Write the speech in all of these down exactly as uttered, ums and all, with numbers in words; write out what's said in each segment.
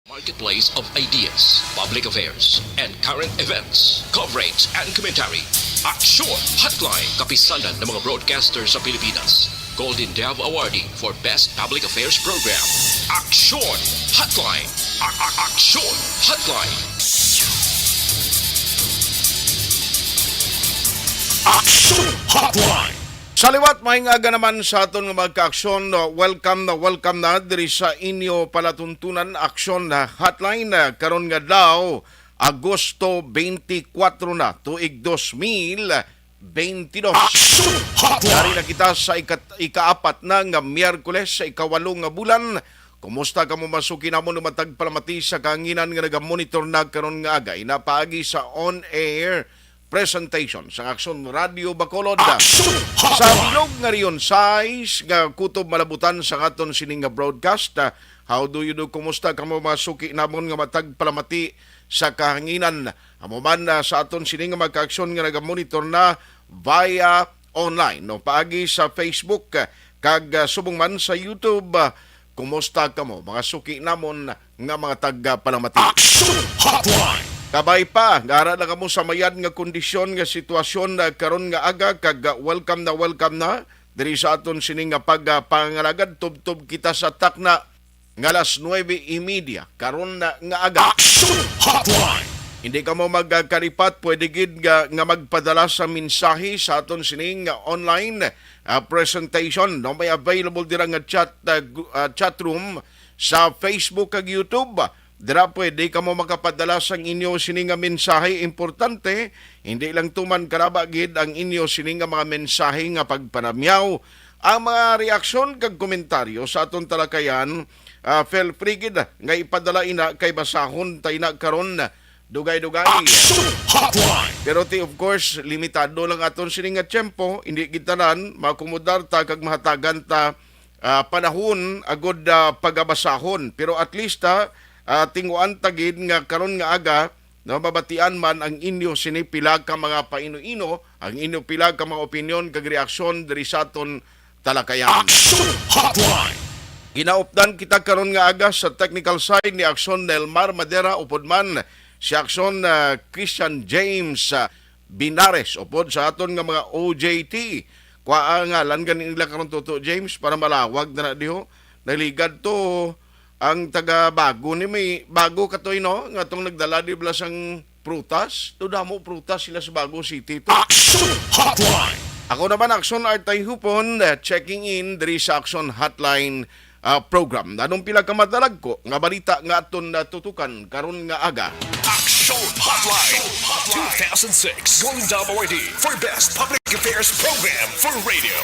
Marketplace of ideas, public affairs, and current events, coverage and commentary. Aksyon Hotline, kapisanan ng mga broadcaster sa Pilipinas. Golden Dove Awardee for Best Public Affairs Program. Aksyon Hotline. A- a- Aksyon Hotline. Aksyon Hotline. Sa liwat, maayong aga naman sa aton nga mga kaaksyon. Welcome na welcome na diri sa inyo palatuntunan, Aksyon Hotline, karon nga daw, Agosto twenty-four na, tuig dos mil twenty-two. Aksyon Hotline! Yari na kita sa ika-, ikaapat na nga Miyerkules sa ikawalo nga bulan. Kumusta kamo, mga suki namon nga matag palamati sa kahanginan nga nagamonitor na karon nga aga? Ina paagi sa on-air presentation sa Aksyon Radio Bacolod. Aksyon Sa Hotline! Bilog nga Region sais nga kutob malabutan sa aton sining nga broadcast. Ah, how do you do? Kumusta kamo, mga suki namon nga matag palamati sa kahanginan? Amo man, ah, sa aton sining nga mga kaaksyon nga nagamonitor na via online, no, paagi sa Facebook, ah, kag, ah, subong man sa YouTube. Ah, kumusta kamo, mga suki namon nga mga tagpalamati? Aksyon Hotline! Kabay pa, nga ara na kamo sa mayad nga kondisyon nga sitwasyon, ah, karon nga aga, kag, ah, welcome na welcome na diri sa aton sini nga pagpangalagad. Tubtob kita sa takna nga alas nuebe y media karon na nga aga. Aksyon Hotline! Hindi kamo magkalipat, pwede gid nga, nga magpadala sa mensahe sa aton sining nga online, ah, presentation, no? May available dira nga chat, ah, gu-, ah, chat room sa Facebook kag YouTube. Dira pwede kamo makapadala sang inyo sini nga mensahe. Importante, hindi lang tuman karaba gid ang inyo sini nga mga mensahe nga pagpanamyaw. Ang mga reaksyon kag komentaryo sa aton talakayan, ah, feel free gid nga ipadala ina kay basahon ta ina karon dugay-dugay. Action Hotline! Pero ti, of course, limitado lang aton sini nga tiyempo, hindi gid tanan makomodar ta kag mahatagan ta, ah, panahon agud, ah, pagabasahon. Pero at least, ah, ah, tinguan ta gid nga karon nga aga, no, mabatian man ang inyo sini pila ka mga paino-ino, ang inyo pila ka mga opinyon kag reaksyon diri sa aton talakayan. Action Hotline! Ginaupdan kita karon nga aga sa technical side ni Aksyon Nelmar Madera, upod man si Aksyon, ah, Christian James, ah, Binares, upod sa aton nga mga O J T. Kwa ang ngalan gani nila karon, Toto James, para malawag na na diho. Naligad to ang taga Bago ni, may Bago katoy, no? Nga tong nagdala di bala sang prutas. To damo prutas sila sa Bago City to. Action Hotline! Ako naman, Action Artay Hupon, eh, checking in diri sa Action Hotline, ah, program. Anong pila ka madalagko nga balita nga aton natutukan karon nga aga? Action Hotline two thousand six Golden Dove Awardee for Best Public Affairs Program for Radio.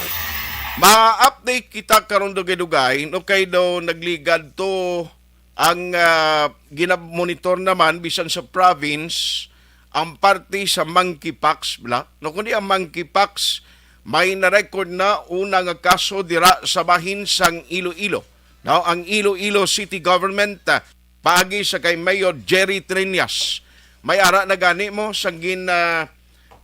Ma-update kita karon dugay-dugay, no, kay daw nagligad to ang, ah, ginamonitor naman bisan sa province ang parte sa monkeypox, bla? No, kundi ang monkeypox may na-record na una nga kaso dira sa bahin sang Iloilo. No, ang Iloilo City Government, ah, paagi sa kay Mayor Jerry Treñas, may ara na gani mo sang gin, ah,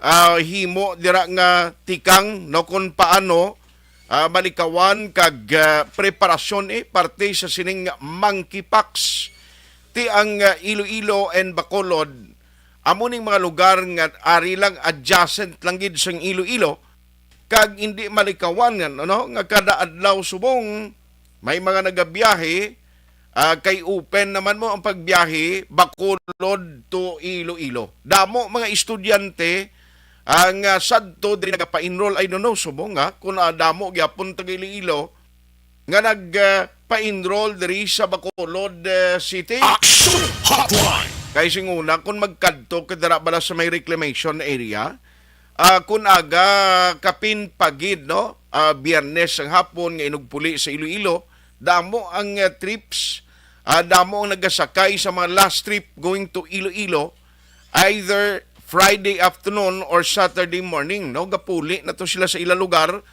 ah, himo dira nga tikang, no, kung paano, ah, malikawan kag, ah, preparasyon, eh, parte sa sining monkeypox. Ti ang, ah, Iloilo and Bacolod, amo ning mga lugar nga ari lang, adjacent lang gid sang Iloilo, kag hindi malikawan nga, ano, nga kada adlaw subong may mga nagabiyahe, ah, kay open naman mo ang pagbiyahe Bacolod to Iloilo. Damo mga estudyante ang, ah, sadto diri nagapa-enroll. I don't know, subong, ha, kung, ah, damo gyapon taga Iloilo nga nag, ah, pa-enroll diri sa Bacolod, ah, City. Action Hotline! Kay sing una, kung magkadto ka dira bala sa may reclamation area, ah, kun aga kapin pa gid, no? Ah, Biyernes ang hapon nga inugpuli sa Iloilo, damo ang, ah, trips, ah, damo ang nagasakay sa mga last trip going to Iloilo, either Friday afternoon or Saturday morning, no? Gapuli na to sila sa ila lugar.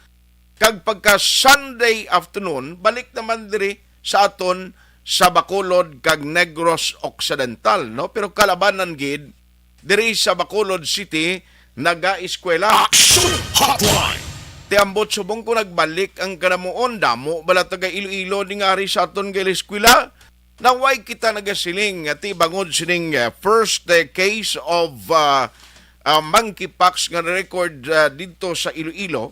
Kag pagka Sunday afternoon, balik naman diri sa aton sa Bacolod kag Negros Occidental, no? Pero kalabanan gid diri sa Bacolod City, naga-eskwela. Action Hotline! Ti ambot subong ko nagbalik ang kanamuon, damo bala taga Iloilo ni nga ari sa aton nga eskwela? Na why kita nagasiling nga ti bangod sining, uh, first, uh, case of, uh, uh, monkeypox nga record, uh, dito sa Iloilo,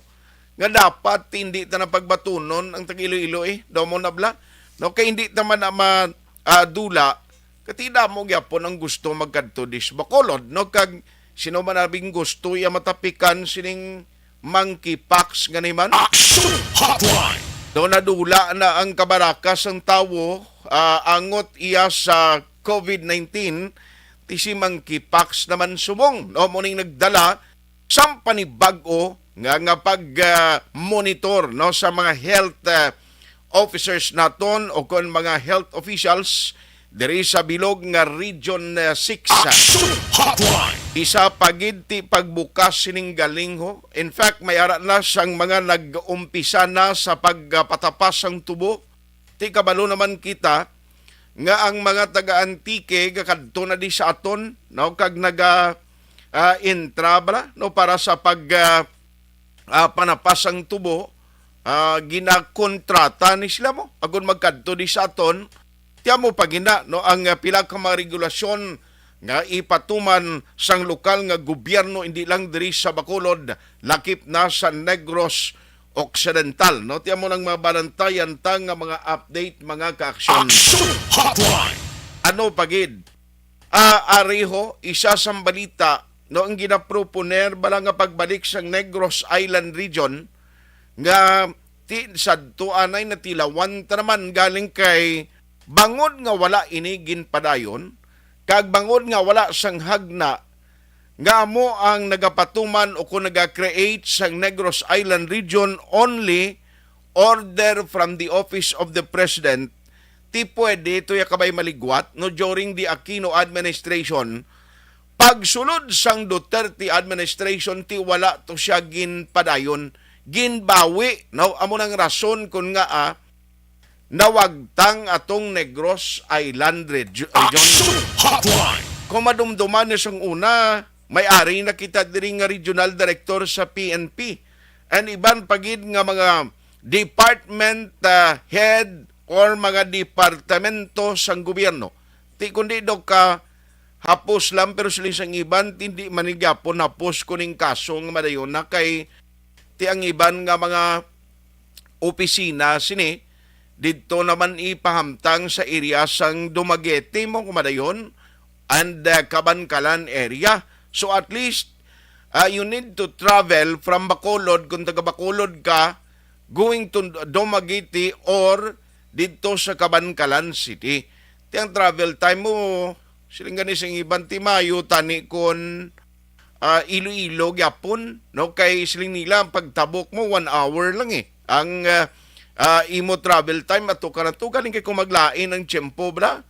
nga dapat hindi ta na pagbatunon ang taga Iloilo, eh. Daw mo na bla? No, kay hindi ta man na ma-, ah, dula, kati damo gyapon ang gusto magkadto dis Bacolod, no? Kag sino man abing gusto iya matapikan sining monkeypox nga ni man? Action Hotline! Daw nadula na ang kabaraka sang tawo, ah, angot iya sa COVID nineteen, ti si monkeypox naman subong, no? Mo ning nagdala sang panibag-o nga, nga pag, ah, monitor, no, sa mga health, ah, officers naton o kon mga health officials diri sa bilog nga Region, ah, six. Action Hotline! Isa pa gid ti pagbukas sining galingho. In fact, may ara na sang mga nag-umpisa na sa pagpatapas sang tubo. Ti kabalo naman kita nga ang mga taga Antique gakadto na di sa aton, no, kag naga, ah, intra bala, no, para sa pag, ah, ah, panapas ang tubo, ah, ginakontrata ni sila mo. Agon magkadto di sa aton, tiamo pa gina, no, ang, ah, pila ka mga regulasyon nga ipatuman sang lokal nga gobyerno, hindi lang diri sa Bacolod, lakip na sa Negros Occidental, no? Tiamo nang mabalantayan ta nga mga update, mga kaaksyon. Action Hotline! Ano pa gid? Ah, ariho, isa sang balita, no, ang ginaproponer bala nga pagbalik sang Negros Island Region nga ti-, sadto anay natilawan ta naman galing kay bangod nga wala ini ginpadayon, kag bangod nga wala sang hagna nga amo ang nagapatuman o kon naga-create sang Negros Island Region only order from the Office of the President, ti pwede to ya kabay maligwat, no, during the Aquino administration. Pagsulod sang Duterte administration, ti wala to siya ginpadayon, ginbawi, no? Amo nang rason kun nga, ah, nawagtang atong Negros Island Reg-, Region. Action Hotline! Kung madumduman niyo sang una, may ari na kita diri nga regional director sa P N P. And iban pa gid nga mga department, ah, head or mga departamento sang gobyerno. Ti kundi daw ka hapos lang, pero siling sang iban, hindi man ni gyapon hapos kuning kaso nga madayon na kay ti ang iban nga mga opisina sini didto naman ipahamtang sa area sang Dumaguete mo kumadayon and, uh, Kabankalan area. So at least, uh, you need to travel from Bacolod kung taga Bacolod ka, going to Dumaguete or didto sa Kabankalan City. Ti ang travel time mo, siling gani sing iban ti mayo tani kon, ah, Iloilo gyapon, no? Kay siling nila ang pagtabok mo one hour lang, eh. Ang, ah, ah, imo travel time ato ka na to galing kay kung maglain ang tiyempo, bra.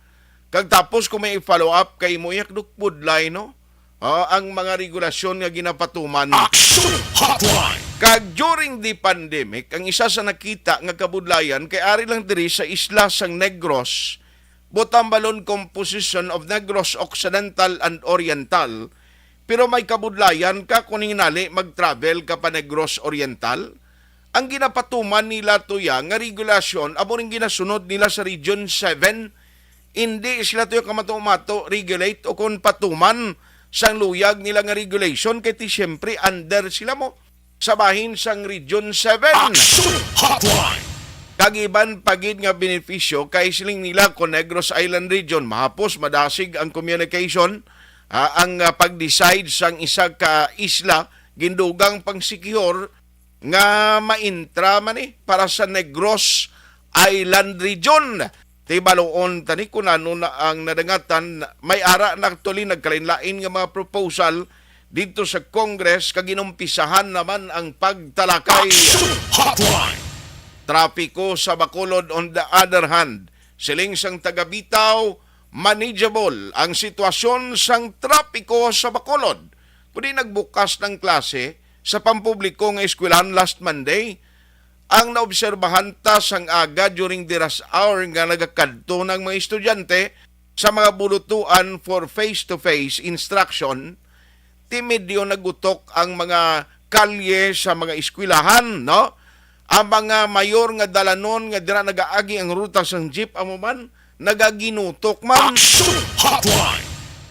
Kag tapos kung may follow up kay mo yak dukpudlay, no? Ah, ang mga regulasyon nga ginapatuman. Action Hotline! Kag during the pandemic, ang isa sa nakita nga kabudlayan kay ari lang diri sa isla sang Negros, butang balon composition of Negros Occidental and Oriental, pero may kabudlayan ka kung hinali mag-travel ka pa Negros Oriental. Ang ginapatuman nila tuya nga regulasyon amo ning ginasunod nila sa Region seven. Hindi sila tuya kamato-mato regulate o kon patuman sang luyag nila nga regulation kay ti siyempre under sila mo sa bahin sang Region seven. Action Hotline! Kag iban pa gid nga benepisyo kay siling nila kon Negros Island Region mahapos madasig ang communication, ah, ang, ah, pag-decide sang isa ka isla gindugang pang secure nga maintra man ni para sa Negros Island Region. Ti baloon tani kun ano na ang nadangatan, may ara na actually nagkalain-lain nga mga proposal didto sa Congress kag ginumpisahan naman ang pagtalakay. Action Hotline! Trapiko sa Bacolod, on the other hand, siling sang taga Bitaw, manageable ang sitwasyon sang trapiko sa Bacolod. Kundi nagbukas ng klase sa pampubliko nga eskwelahan last Monday, ang naobserbahan ta sang aga during the rush hour nga nagakadto ng mga estudyante sa mga bulutuan for face-to-face instruction, ti medyo nagutok ang mga kalye sa mga eskwelahan, no? Ang mga mayor nga dalanon nga dira nagaagi ang ruta sang jeep, amo man, nagaginutok man. Action Hotline!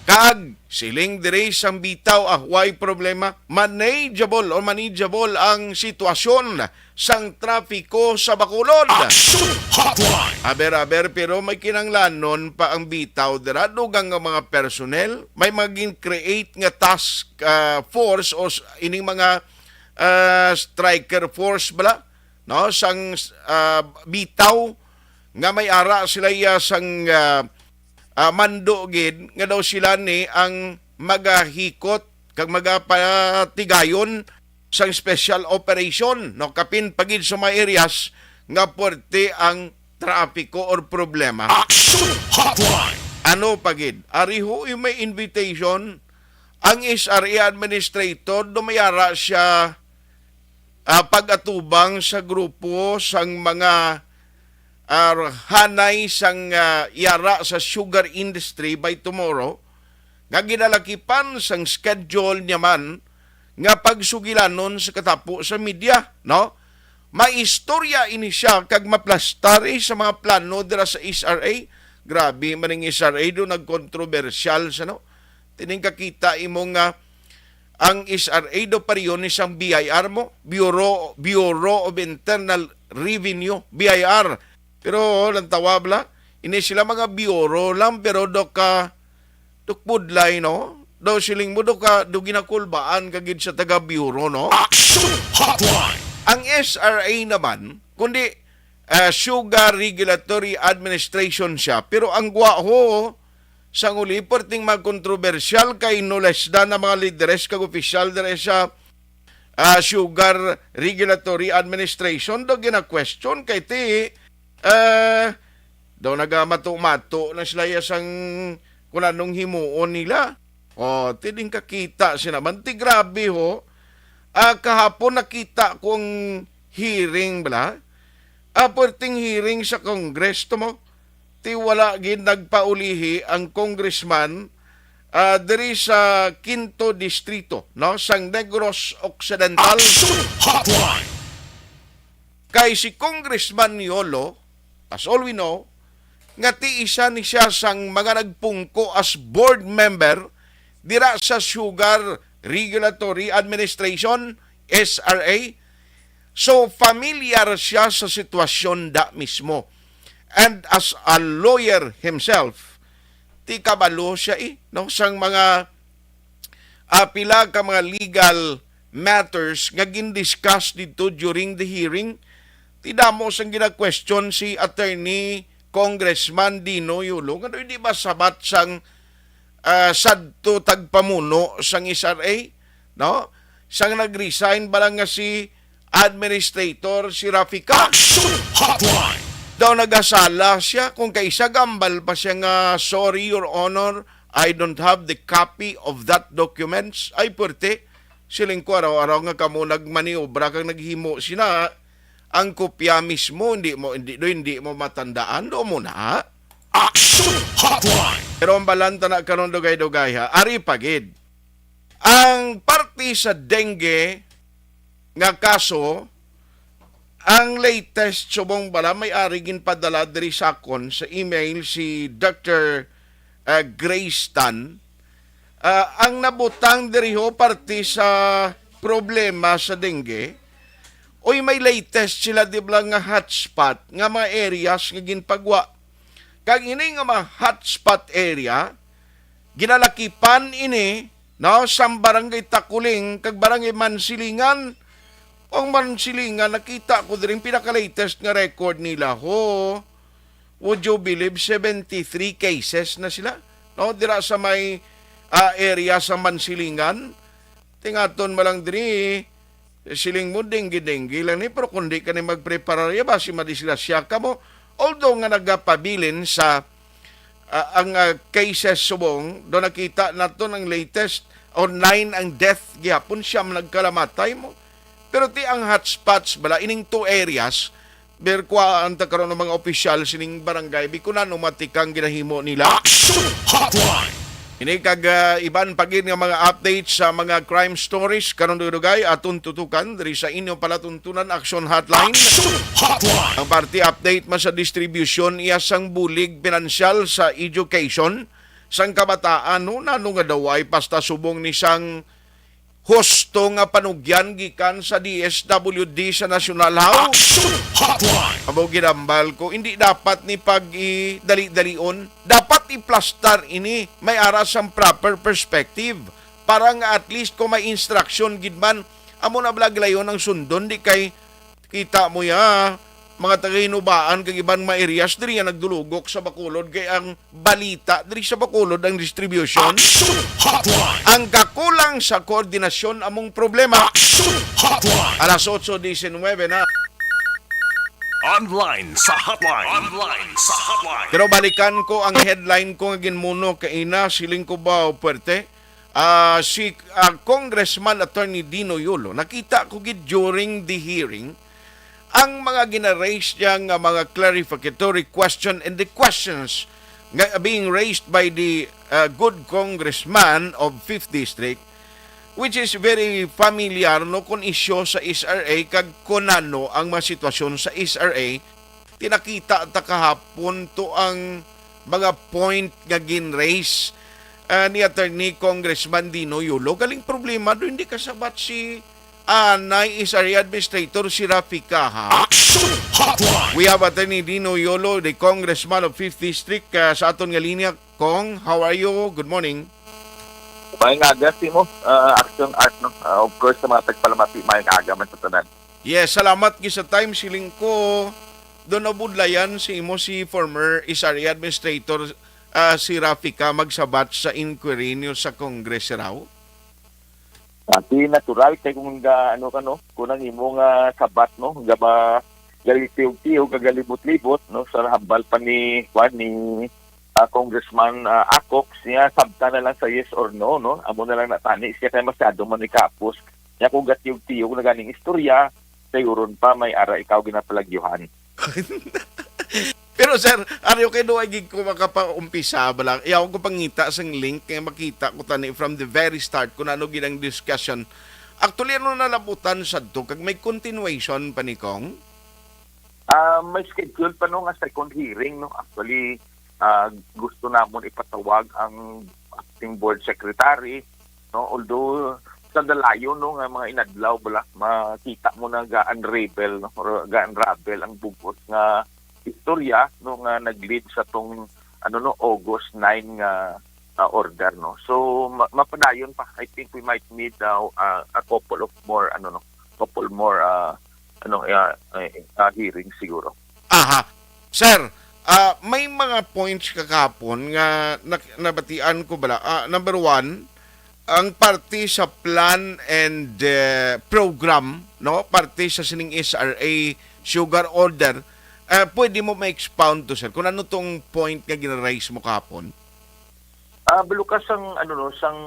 Kag siling diri sang bitaw, ah, way problema, manageable o manageable ang sitwasyon sang trapiko sa Bacolod. Action Hotline! Aber, aber, pero may kinanglanon pa ang bitaw dira. Dugang nga mga personnel, may maging create nga task, ah, force o s- ining mga, ah, striker force bala, no, sang, ah, bitaw nga may ara sila iya sang, ah, ah, mando gid nga daw sila ni ang magahikot kag magapatigayon sang special operation, no, kapin pa gid sa mga areas nga puwerte ang trapiko or problema. Action Hotline! Ano pa gid? Ari ho yung may invitation ang S R A administrator, dumayara siya, ah, pag-atubang sa grupo sang mga, ah, hanay sang, ah, yara sa sugar industry by tomorrow, nga ginalakipan sang schedule niya man nga pagsugilanon sa katapo sa media, no? Maistorya ini siya kag maplastari sa mga plano dira sa S R A. Grabe man ang S R A do, nagkontrobersyal sa, no? Tining kakita imo nga ang S R A do pareho ni sang B I R mo, Bureau, Bureau of Internal Revenue, B I R. Pero lantawa bala, ini sila mga bureau lang, pero do ka, do budlay, no? Do siling mo, do ka, do ginakulbaan ka gid sa taga bureau, no? Action Hotline! Ang S R A naman, kundi, ah, Sugar Regulatory Administration siya, pero ang gwa ho, sang uli, perting mga kontrobersyal kay no less than ang mga lideres kag opisyal diri sa, ah, Sugar Regulatory Administration do gina-question kay ti, ah, daw nagamato-mato na sila ya sang kung anong himuon nila. O, ti din kakita sina man. Ti grabe ho. Ah, kahapon nakita ko ang hearing bala. Ah, perting hearing sa Congress to mo. Ti wala gid nagpaulihi ang congressman, ah, diri sa Quinto Distrito, no, sang Negros Occidental. Action Hotline! Kay si Congressman Yolo, as all we know, nga ti isa ni siya sang mga nagpungko as board member dira sa Sugar Regulatory Administration, S R A. So, familiar siya sa sitwasyon da mismo. And as a lawyer himself, ti kabalo siya, eh, no, sang mga, ah, pila ka mga legal matters nga gindiscuss didto during the hearing. Ti damo sang gina-question si Attorney Congressman Dino Yolo, nga daw hindi ba sabat sang, ah, sadto tagpamuno sang S R A, no? Sang nag-resign ba lang nga si Administrator si Rafica? Action Hotline! Daw nagasala siya kung kaisa gambal pa siya nga, "Sorry, Your Honor, I don't have the copy of that documents." Ay, puwerte. Siling ko, araw-araw nga kamo nagmaniobra kag naghimo sina, ang kopya mismo, hindi mo, hindi, do, hindi mo matandaan, do mo na. Action Hotline! Pero ang balanta na karon, dugay-dugay, ha. Ari pa gid. Ang parte sa dengue nga kaso, ang latest subong bala may ari ginpadala diri sa akon sa email si Doctor, ah, Grace Tan. Ah, ang nabutang diri ho parte sa problema sa dengue, uy, may latest sila, di ba, nga hotspot nga mga areas nga ginpagwa. Kag ini nga mga hotspot area, ginalakipan ini, no, sang Barangay Takuling kag Barangay Mansilingan. Ang Mansilingan, nakita ko diri ang pinaka-latest nga record nila, ho. Would you believe, seventy-three cases na sila, no? Dira sa may, ah, area sa Mansilingan. Tingaton mo lang diri, siling mo, denggi-denggi lang ni, pero kung di ka ni magpreparar, ya, basi madisgrasya ka mo. Although nga nagapabilin sa, ah, ang, ah, cases subong, do nakita naton ang latest, or nine ang death gihapon, siyam nagkalamatay mo. Pero ti ang hotspots bala, ining two areas, berkuhaan ta karon ang mga opisyal sining barangay, bi, kung ano matikang ginahimo nila. Action Hotline! Ini kag, ah, iban pa gid nga mga updates sa mga crime stories karon, dugay-dugay aton tutukan diri sa inyo palatuntunan, Action Hotline. Action Hotline! Ang party update man sa distribusyon iya sang bulig pinansyal sa education sang kabataan, no, nano nga daw ay pasta subong ni sang husto nga panugyan gikan sa D S W D sa nasyonal, haw? Action Hotline! Amo ginambal ko, hindi dapat ni pag-idali-dalion. Dapat iplastar ini. May ara sang proper perspective para nga at least kung may instruction gid man, amo na bala gilayon ang sundon, di kay kita mo ya, mga taga-Hinubaan kag iban mga areas diri nga nagdulugok sa Bacolod, kay ang balita diri sa Bacolod ang distribution. Action Hotline! Ang kakulang sa koordinasyon among problema. Action Hotline! Alas otso diecinuebe na. Online sa Hotline. Online sa Hotline. Pero balikan ko ang headline ko nga ginmuno kaina, siling ko ba, puwerte? Ah, si, ah, Congressman Attorney Dino Yolo, nakita ko gid during the hearing, ang mga gina-raise niya nga mga clarificatory question and the questions nga being raised by the, ah, good congressman of fifth District, which is very familiar, no, kung isyu sa S R A kag kung ano ang mga sitwasyon sa S R A. Tinakita ta kahapon to ang mga point nga gin-raise, ah, ni Attorney Congressman Dino Yolo. Galing problema do, hindi kasabat si anay S R A Administrator si Rafica, ha? Action Hotline! We have Attorney Dino Yolo, the Congressman of fifth District, ah, sa aton nga linya. Cong, how are you? Good morning. Maayong aga sa imo, ah, Action Art, no? Ah, of course, sa mga tagpalamati, maayong aga man sa tanan. Yes, salamat gid sa time. Siling ko, do nabudlayan sa imo si former S R A Administrator, ah, si Rafica magsabat sa inquiry niyo sa Congress, raw? Ati natural kay kung ga-, ano ka, no, kung ang imo nga sabat, no, gaba, galitiw-tiw, gagalibot-libot, no, sa hambal pa ni, kuwan, ni, ah, Congressman, ah, Acox, niya sabta na lang sa yes or no, no? Amo na lang natani siya kay masyado man ikapos. Niya kung gatiw-tiw na ganing istorya, sayuron pa may ara ikaw ginapalagyuhan. Pero sir, ari, okay, do ay gid ko makapaumpisa ba lang? Yaw ko pangita sang link kay makita ko tani from the very start kung ano gid ang discussion. Actually, ano nalabutan sadto kag may continuation pa ni Cong? Ah, may schedule pa, no, nga second hearing, no. Actually, ah, gusto namon ipatawag ang acting board secretary, no, although sa dalayon, no, nga mga inadlaw bala, makita mo na ga-unravel, no, or ga-unravel ang bug-os nga istorya, no, nga nag-lead sa tong, ano, no, August nine nga, ah, order, no. So ma-, mapadayon pa. I think we might need, uh, uh, a couple of more, ano, no, couple more, uh, ano, uh, uh, uh, hearings siguro. Aha. Sir, ah, may mga points ka kahapon nga nak-, nabatian ko bala. Ah, number one, ang parte sa plan and, eh, program, no? Parte sa sining S R A sugar order. Eh, pwede mo ma-expound to, sir, kung ano tong point nga gina-raise mo kahapon? Ah, balukas sang, ano, no, sang,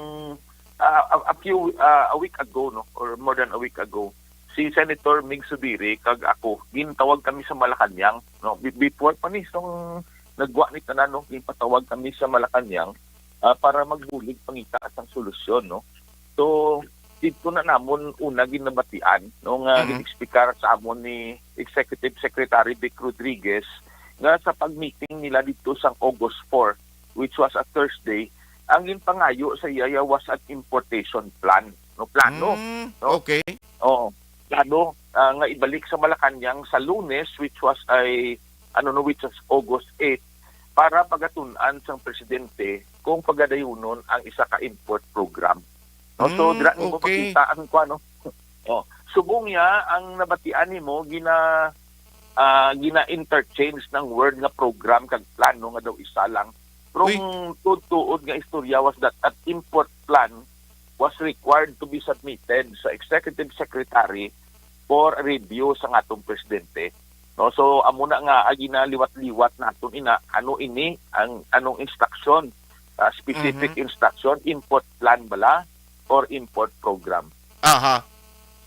ah, a, a few, ah, a week ago, no, or more than a week ago, si Senator Mig Zubiri kag ako, gintawag kami sa Malacañang, no. Be-, before pa ni sang nagwa ni tanan, no, ginpatawag kami sa Malacañang, ah, para magbulig pangita sang solusyon, no. So, didto na namon una ginabatian, no, nga Mhm. gin-explicar sa amon ni Executive Secretary Vic Rodriguez nga sa pag-meeting nila didto sang August four, which was a Thursday, ang ginpangayo sa iya was an importation plan, no, plano, Mm, no? Okay. Oo, plano, ah, nga ibalik sa Malacañang sa Lunes, which was ay, ano, no, which was August eight, para pagatun-an sang presidente kung pagadayunon ang isa ka import program. No? So, Mm, dira nimo okay. makita ang kuan, no? Oh, subong niya ang nabatian nimo gina-, ah, gina-interchange ng word nga program kag plano nga daw isa lang. Pero Uy. ang tuod-tuod nga istorya was that an import plan was required to be submitted sa executive secretary for review sa atong presidente. No? So, amo na nga, ah, ginaliwat-liwat naton ina, ano ini, ang anong instruction, ah, specific Mhm. instruction, import plan bala or import program. Aha.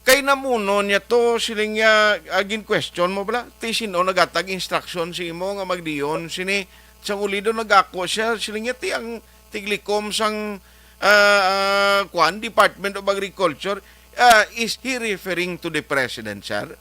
Kay namuno niya to, siling niya, ah, gin-question mo bala? Ti sin-o nagatag instruction sa imo nga magdiyon sini? Sang uli daw nagako siya, siling niya, ti ang, tiglikom sang, ah, ah, kuan, Department of Agriculture. Ah, is he referring to the president, sir?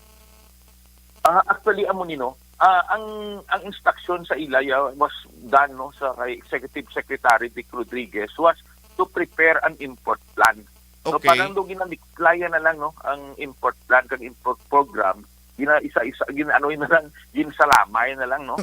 Ah, actually, amo ni, no? Ah, ang, ang instruction sa ila ya was done, no, sa kay Executive Secretary Vic Rodriguez was to prepare an import plan. So, okay, parang do ginamiklaya na lang, no, ang import plan kag import program, gina isa-isa, gin ano na lang, ginsalamay na lang, no?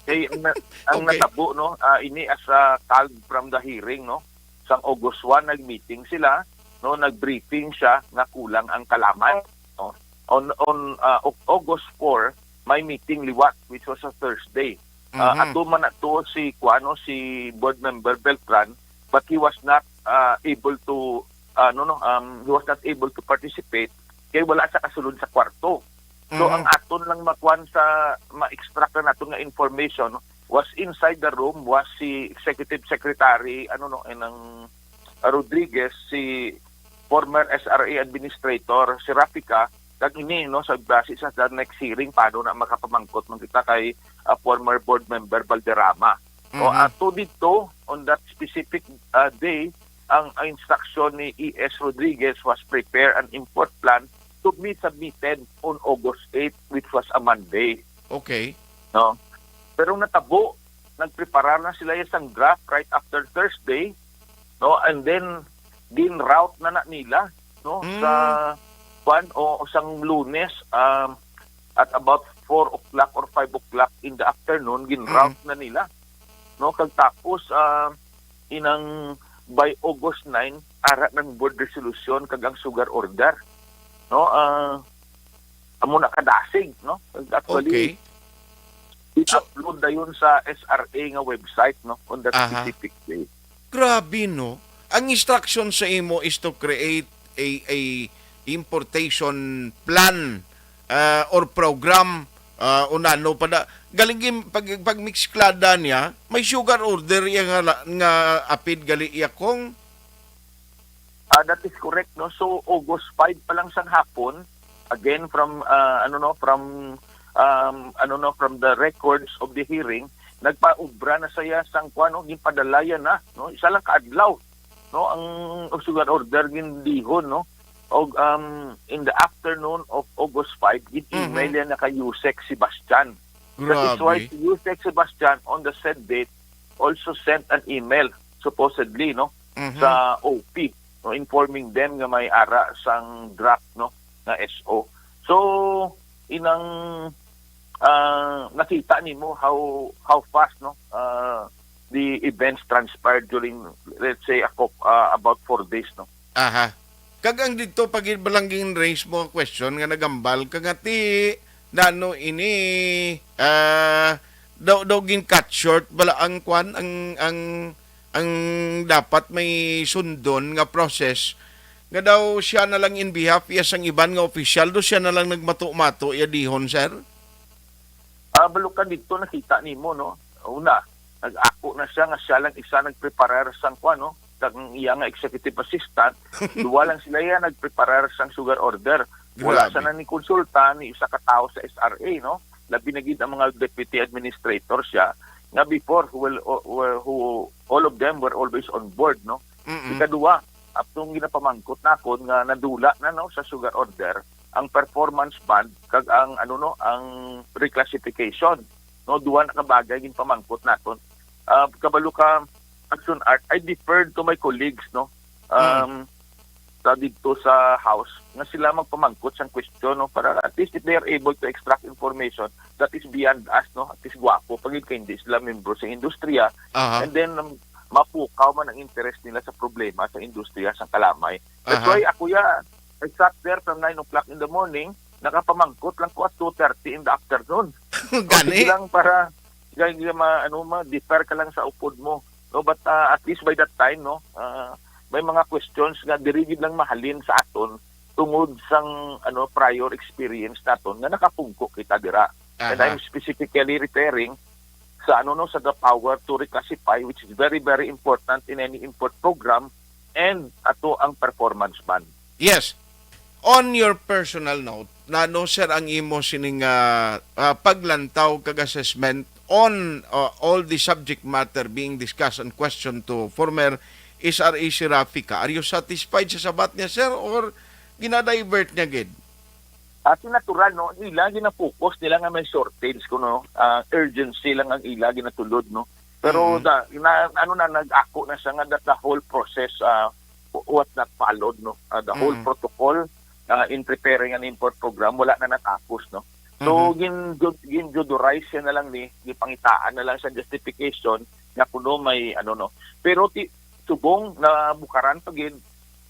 Kay ang, na- ang okay, natabo, no, ah, ini as a called from the hearing, no? Sang August one, nag-meeting sila, no, nag-briefing siya nga kulang ang kalamay, no? On, on, ah, Au- August four, may meeting liwat, which was a Thursday. Ah, mhm, ato man ato si, kuano, si Board Member Beltran, but he was not, ah, able to, ah, no, no, um, he was not able to participate kay wala sa kasulod sa kwarto. So, mhm, ang aton lang makuan sa, ma-extract na nato nga information was inside the room was si Executive Secretary, ano, no, eh, ng Rodriguez, si former S R A Administrator, si Rafica, kag ini, no, sa base sa, sa next hearing, paano na makapamangkot man kita kay, ah, former board member Valderrama. O, mhm, ato dito, on that specific, ah, day, ang, ang instruction ni E S Rodriguez was prepare an import plan to be submitted on August eight, which was a Monday. Okay. No? Pero natabo, nagpreparar na sila sang draft right after Thursday, no? And then, gin-route na na nila, no? Mm. Sa, kwan, o, o sang Lunes, um, at about four o'clock or five o'clock in the afternoon, gin-route, mm, na nila, no? Kag tapos, ah, inang by August nine, ara ng board resolution kag ang sugar order, no? Ah, amo na kadasig, no? Actually, okay, so, i-upload dayon sa S R A nga website, no, on that, aha, specific day. Grabe, no? Ang instruction sa imo is to create a, a importation plan, ah, or program, ah, o nano pa da. Galing gin-, pag, pagmiksklada niya, may sugar order iya nga la-, nga apid gali iya kong. Ah, that is correct, no? So, August five pa lang sang hapon, again, from, ah, ano, no, from, um, ano, no, from the records of the hearing, nagpaubra na saya sang, kuwan, no, ginpadalayan na, no? Isa lang ka adlaw, no, ang sugar order gindihon, no? Og, um, in the afternoon of August five, gin-email, mhm, yan na kay Usec Sebastian. That is why, grabe, si Usec Sebastian on the said date also sent an email, supposedly, no, mhm, sa O P, no, informing them nga may ara sang draft, no, nga S O. So, inang, ah, nakita nimo how, how fast, no, ah, the events transpired during, let's say, a cou-, ah, about four days, no? Aha. Kag ang didto pa gid ba lang gin-raise mo nga question nga nagambal ka nga ti nano ini, ah, daw, daw gin-cut short bala ang kwan, ang, ang, ang dapat may sundon nga process, nga daw siya na lang in behalf iya sang iban nga opisyal, do siya na lang nagmato-mato iya dihon, sir? Ah, balo ka didto, nakita nimo, no? Una, nag-ako na siya nga siya lang isa nagpreparar sang kwan, no? Kag ang iya nga executive assistant, duwa lang sila iya nagpreparar sang sugar order. Wala, grabe, sa na ni konsulta ni isa ka tawo sa S R A, no? Labi na gid ang mga deputy administrator siya nga before who will, who, who all of them were always on board, no? Mm-mm. Ikaduha, atong ginapamangkot nakon nga nadula na, no, sa sugar order ang performance bond kag ang, ano, no, ang reclassification, no, duha na ka bagay ginpamangkot naton. Ah, kabalo ka, Action Art, I deferred to my colleagues, no, mm, um, sa didto sa House nga sila magpamangkot sang question, no, para at least if they are able to extract information that is beyond us, no, at least gwapo pa gid kay hindi sila membro sa industriya, aha, and then, um, mapukaw man ang interes nila sa problema sa industriya sang kalamay. That's, aha, why ako ya, I sat there from nine o'clock in the morning, nakapamangkot lang ko at two thirty in the afternoon. Gani? O, sige lang para, sige, sige, ma-, ano, ma-defer ka lang sa upod mo. No, but, ah, at least by that time, no, ah, may mga questions nga diri gid lang mahalin sa aton tungod sang, ano, prior experience naton nga nakapungko kita dira. And, aha, I'm specifically referring sa, ano, no, sa the power to reclassify, which is very, very important in any import program, and ato ang performance bond. Yes. On your personal note, nano, sir, ang imo sining, ah, ah, paglantaw kag assessment on, uh, all the subject matter being discussed and questioned to former S R A Serafika. Are you satisfied sa sabat niya, sir, or ginadivert niya gid? Ati natural, no? Ang ila gina-focus nila nga may shortage, kuno, ah, urgency lang ang ila ginatulod, no? Pero Mm. da, na, ano na, nag-ako na siya nga that the whole process, ah, w-, was not followed, no? Ah, the whole Mm. protocol, ah, in preparing an import program, wala na natapos, no? So, Mhm. gin-, gin-, gin-judorize siya na lang ni, gipangitaan na lang sa justification nga kuno may, ano, no? Pero ti-, subong na bukaran pa gid,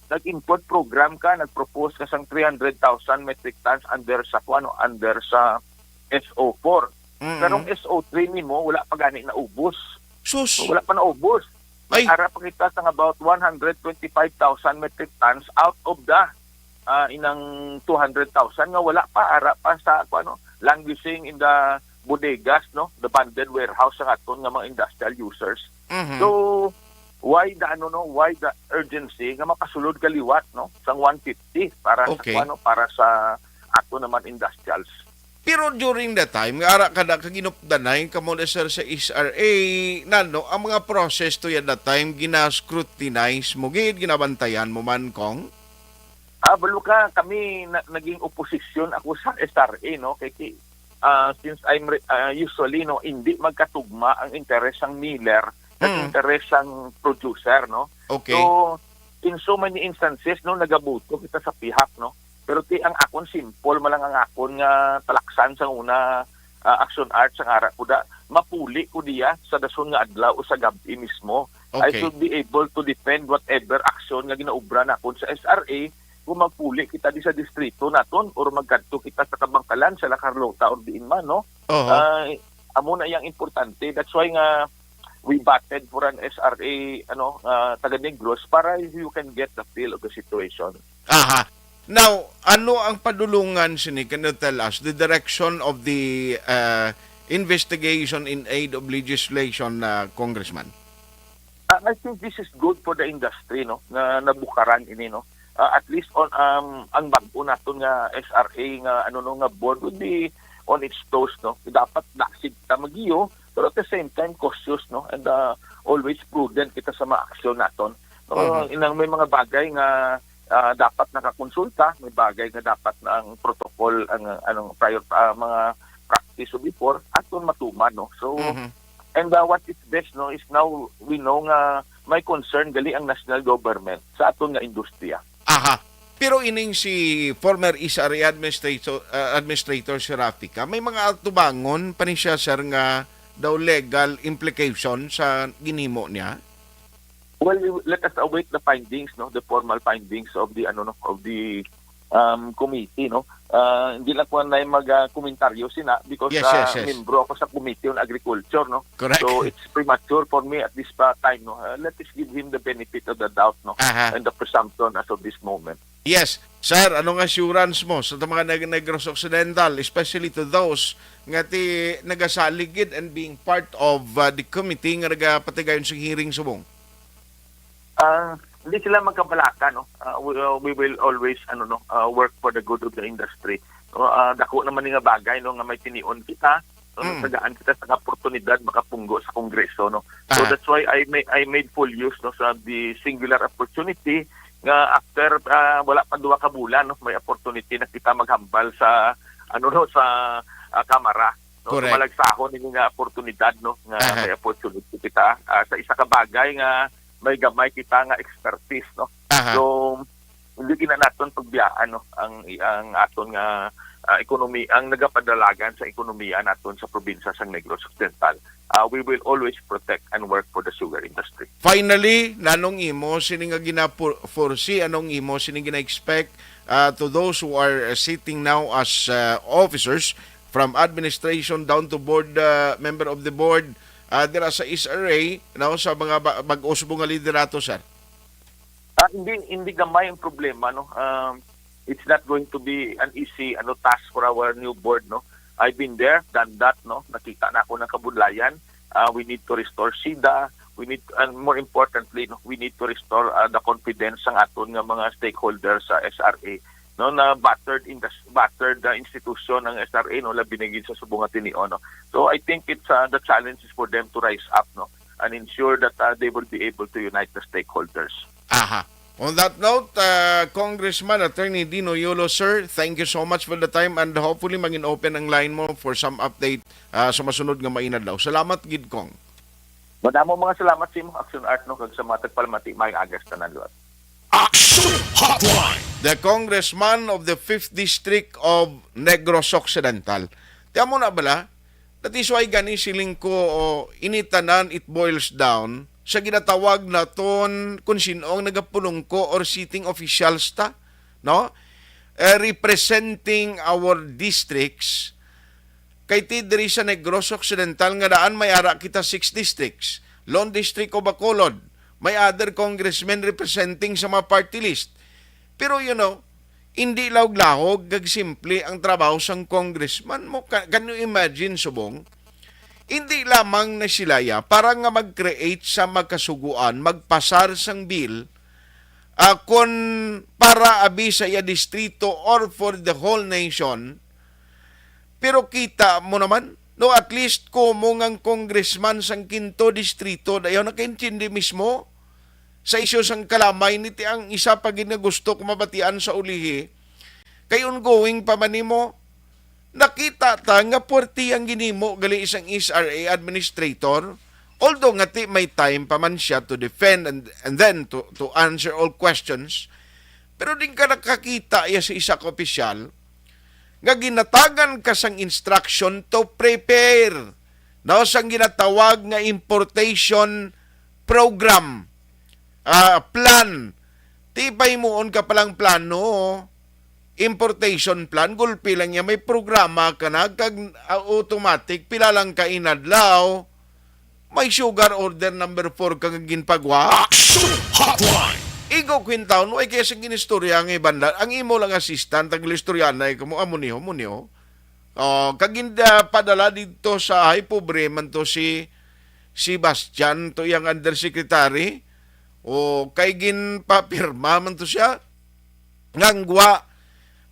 nag-import program ka, nag-propose ka sang three hundred thousand metric tons under sa, kuan, no, under sa S O four. Mm-mm. Pero ang S O three nimo, wala pa gani naubos. Sus! Wala pa naubos. May Ay! ara pa kita sang about one hundred twenty-five thousand metric tons out of the, ah, inang two hundred thousand nga wala pa, ara pa sa, kuan, no, languishing in the bodegas, no, the bonded warehouse sa aton nga mga industrial users. Mhm. So, why the, ano, no, why the urgency nga mapasulod ka liwat, no, sang one fifty para sa, Okay. kuan, no, para sa ato naman industrials? Pero during the time, nga ara ka na kaginupdanay kamo na, sir, sa S R A, nano, ang mga process to yan that time, gina-scrutinize mo gid, ginabantayan mo man, Kong? Ah, balo ka, kami na, naging oposisyon ako sa S R A, no? Kay, kay, ah, since I'm re-, ah, usually, no, hindi magkatugma ang interes sang miller kag Mm. interes sang producer, no? Okay. So, in so many instances, no, nagabuto kita sa pihak, no? Pero ti ang akon, simple man lang ang akon nga talaksan sa una, ah, action art sa ngara ko da, mapuli ko diya sa dason nga adlaw o sa gab-i mismo. I Okay. should be able to defend whatever action nga ginaobra nakon sa S R A kung magpuli kita di sa distrito naton or magkadto kita sa Kabangkalan, sa La Carlota or diin man, no? Oho. Ah, amo na yang importante. That's why nga we batted for an S R A, ano, ah, taga Negros para you can get the feel of the situation. Aha. Now, ano ang padulungan sini? Can you tell us the direction of the, uh, investigation in aid of legislation, uh, Congressman? Ah, I think this is good for the industry, no, nga nabukaran ini, no. Ah, at least on, um, ang bag-o naton nga S R A nga, ano, no, nga board would be on its toes, no. Dapat dasig ta magiyo, pero at the same time cautious, no, and, ah, always prudent kita sa mga aksyon naton. No, Mhm. inang may mga bagay nga, ah, dapat nakakonsulta, may bagay nga dapat na ang protocol, ang, anong prior, ah, mga practice before, aton matuman, no. So, Mhm. and, ah, what is best, no, is now we know nga may concern gali ang national government sa aton nga industriya. Aha. Pero ining si former S R A administrator, ah, administrator si Rafica, may mga atubangon pa ni siya, sir, nga daw legal implication sa ginhimo niya? Well, we, let us await the findings, no, the formal findings of the, ano, no, of the, um, committee, no. Ah, hindi lang ko na mag, ah, komentaryo sina because, Yes, ah, yes, yes. membro ako sa Committee on Agriculture, no. Correct. So, it's premature for me at this pa time, no. Ah, let us give him the benefit of the doubt, no, Aha. and the presumption as of this moment. Yes. Sir, anong assurance mo sa mga nag-, Negros Occidental, especially to those nga ti nagasaligid and being part of, uh, the committee nga nagapatigayon sa hearing subong? Ah, hindi sila magkabalaka, no? Ah, we, uh, we will always, ano, no, ah, work for the good of the industry. No, ah, dako naman ni nga bagay, no, nga may tinion kita, no, Mm. tagaan kita sa oportunidad makapunggo sa Kongreso, no? So, Aha. that's why I ma-, I made full use, no, sa the singular opportunity nga after, ah, wala pa duha ka bulan, no, may opportunity na kita maghambal sa, ano, no, sa, ah, Kamara, no? Correct. So, malagsahon ini nga oportunidad, no, nga Aha. may opportunity kita, ah, sa isa ka bagay nga may gamay kita nga expertise, no? Aha. So, hindi gina naton pagbiyaan, no, ang, ang aton nga, ah, ekonomi-, ang nagapadalagan sa ekonomiya naton sa probinsya sang Negros Occidental. Ah, we will always protect and work for the sugar industry. Finally, nanong imo sini nga gina-, foresee, anong imo sini gina-expect, ah, to those who are, uh, sitting now as, uh, officers from administration down to board, uh, member of the board, ah, dira sa S R A, no, sa mga ba-, bag-o subong nga liderato, sir? Ah, hindi, hindi gamay ang problema, no? Um, it's not going to be an easy, ano, task for our new board, no? I've been there, done that, no? Nakita na ako ng kabudlayan. Ah, we need to restore SIDA. We need, and more importantly, no, we need to restore, ah, the confidence sang aton nga mga stakeholders sa S R A. no, na battered in the battered na institution ang S R A, no, labi na gid sa subong nga tinion, no. So I think it's, uh, the challenge is for them to rise up, no, and ensure that, uh, they will be able to unite the stakeholders. Aha. On that note, uh, Congressman Attorney Dino Yolo, sir, thank you so much for the time and hopefully maging open ang line mo for some update, uh, sa masunod nga mga inadlaw. Salamat gid, Cong. Madamo mga salamat sa imo, Action Art, no, kag sa mga tagpalamati, maayong aga sa tanan liwat. Action Hotline. The congressman of the fifth District of Negros Occidental. Ti amo na bala? That is why gani siling ko, o, ini tanan, it boils down sa ginatawag naton kung sino ang nagapulungko or sitting officials ta, no? Eh, representing our districts, kay ti diri sa Negros Occidental nga daan may ara kita six districts, Lone District o Bacolod, may other congressmen representing sa mga party list. Pero, you know, hindi lahog-lahog kag simple ang trabaho sang congressman mo. Ka-, can you imagine, subong? Hindi lamang na sila ya para nga mag-create sa magkasuguan, magpasar sang bill, ah, kon para abi sa iya distrito or for the whole nation. Pero kita mo naman, no, at least komo nga ang congressman sang Quinto Distrito, dayon nakaintindi mismo sa isyu sang kalamay, niti ang isa pa gid nga gusto ko mabatian sa ulihi. Kay ongoing pa man nimo, nakita ta nga puwerte ang ginhimo gali sang S R A administrator, although nga ti may time pa man siya to defend and, and then to, to answer all questions. Pero din ka nakakita iya sa isa ka opisyal nga ginatagan ka sang instruction to prepare, no, sang ginatawag nga importation program, ah, plan. Ti pahimuon ka palang plano, importation plan, gulpi lang niya, may programa ka na, kag, ah, automatic, pila lang ka inadlaw, may sugar order number four ka nga ginpagwa. Action Hotline. Igo kwintaon, way kaya sa ginistorya nga ibanda, ang imo lang assistant, ang istoryanay, kamo, amo niyo, mo niyo. Oh, kag gin-, ah, padala dito sa, ay, pobre man to si, si Bastian, to iyang undersecretary. O, kay ginpapirma man to siya. Ngangwa,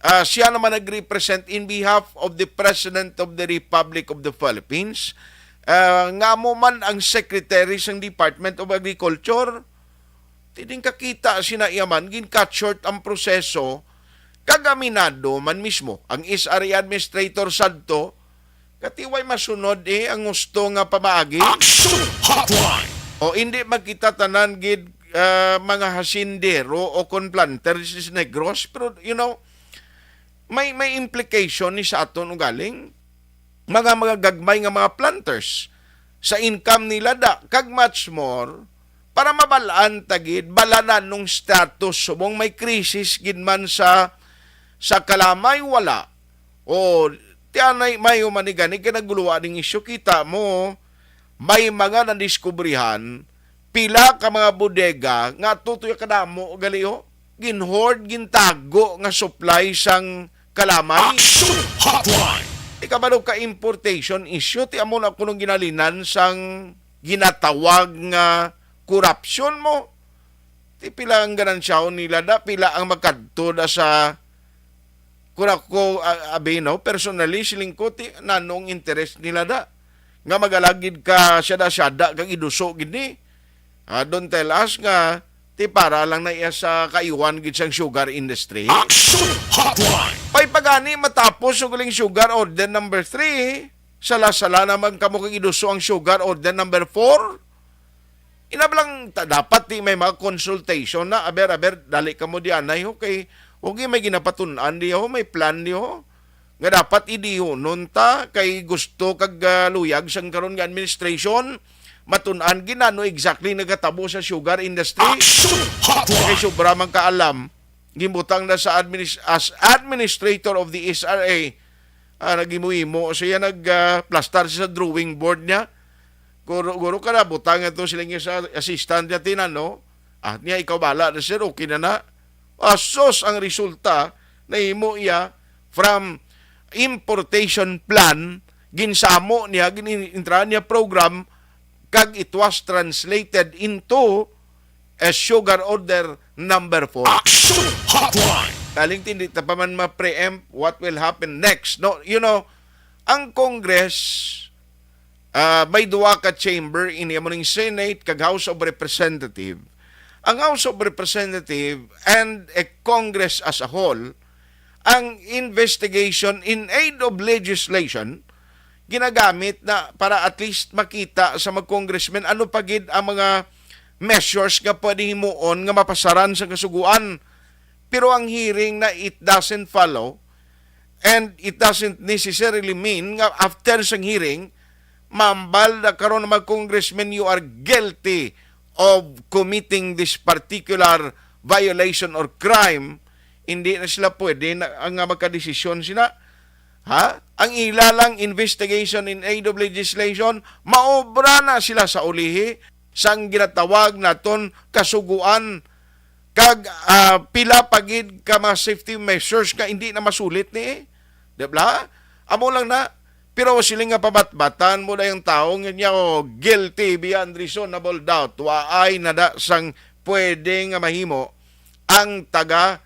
ah, siya naman nag-represent in behalf of the President of the Republic of the Philippines, ah, nga amo man ang Secretary sang Department of Agriculture. Ti din kakita sina iya man, gin-cut short ang proseso, kag aminado man mismo ang S R A administrator sadto, kati way masunod, eh, ang gusto nga pamaagi. Action Hotline. O, hindi man kita tanan gid, ah, mga hasindero o kon planter sa Negros, pero, you know, may, may implication ni sa aton ugaling mga, mga gagmay nga mga planters sa income nila da, kag much more, para mabal-an ta gid, balanan nung status, subong may krisis gid man sa, sa kalamay, wala. O, ti anay, may human ni gani, kay naguluwa ding isyu, kita mo, may mga nadiskubrihan, pila ka mga bodega nga tutoy kadamo gali, oh, gin-hoard, gintago nga supply sang kalamay. Action Hotline. Ikabalo ka importation issue, ti amo na kunong ginalinan sang ginatawag nga korupsyon mo. Ti pila ang ganansyaon nila da, pila ang makadto da sa, kun ako, a-, abi, no, personally, siling ko, ti, nanong interes nila da. Nga magalagid ka, siyada-siyada, kag iduso gid ni. Ah, don't tell us nga, ti, para lang na iya sa kaiwan gid sang sugar industry. Action Hotline. Pay pagani matapos ang uling sugar order number three, sala-sala naman kamo kag iduso ang sugar order number four. Inablang ta, dapat ti may mga consultation na, aber, aber, dali kamo di anay ho, kay huwag may ginapatun-an di ho, may plan di ho. Nga dapat idihonon ta, kay gusto kag, ah, luyag sang karon nga administration, matun-an gid ano exactly nagatabo sa sugar industry. Action Hotline. Kay sobra man kaalam, gimbutang na sa adminis-, as administrator of the S R A, ah, naghimo-himo siya, nag, ah, plastar siya sa drawing board niya. Guro, guro ka na, butang ito sila niya sa assistant niya, tinan, no? Ah, niya, ikaw bala na, sir, okay na na. Asos ang resulta, nahimo iya from importation plan, ginsamo niya, gin-, intrahan niya program, kag it was translated into a sugar order number four. Action Hotline. Kaling hindi ta pa man ma-preempt what will happen next. No, you know, ang Congress, ah, may duha ka chamber, ini amo ning Senate kag House of Representative. Ang House of Representative and a Congress as a whole, ang investigation in aid of legislation ginagamit na para at least makita sa mga congressmen ano pa gid ang mga measures nga pwede himuon nga mapasaran sa kasuguan. Pero ang hearing na it doesn't follow, and it doesn't necessarily mean nga after sang hearing, mambal na karon mga congressmen, you are guilty of committing this particular violation or crime. Hindi na sila pwede na, nga magkadesisyon sila. Ha? Ang ila lang investigation in aid of legislation, maobra na sila sa ulihi sang ginatawag naton kasuguan, kag, ah, pila pa gid ka mga safety measures nga hindi na masulit ni, di ba? Amo lang na. Pero sila nga pabatbatan mo na yung tao nga niya, oh, guilty beyond reasonable doubt. Waay na da sang pwede nga mahimo ang taga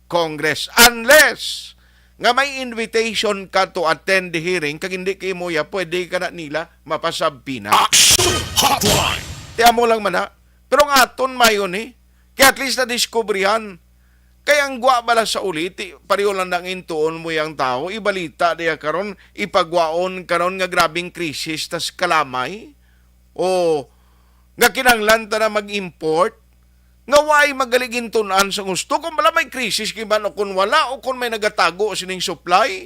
Congress, unless nga may invitation ka to attend the hearing kag hindi kay mo ya, pwede ka na nila mapasabpina. Action Hotline. Ti amo lang man na. Pero ang aton mayo ni, kay at least nadiskubrihan. Kay ang gwa bala sa uliti, pareho lang nang intuon mo yang tao, ibalita diya karon, ipagwaon karon nga grabing krisis tas kalamay. O nga kinahanglan ta na mag-import, nga way magaligintun-an sa gusto kung bala may krisis kay man o kung wala o kung may nagatago sining supply.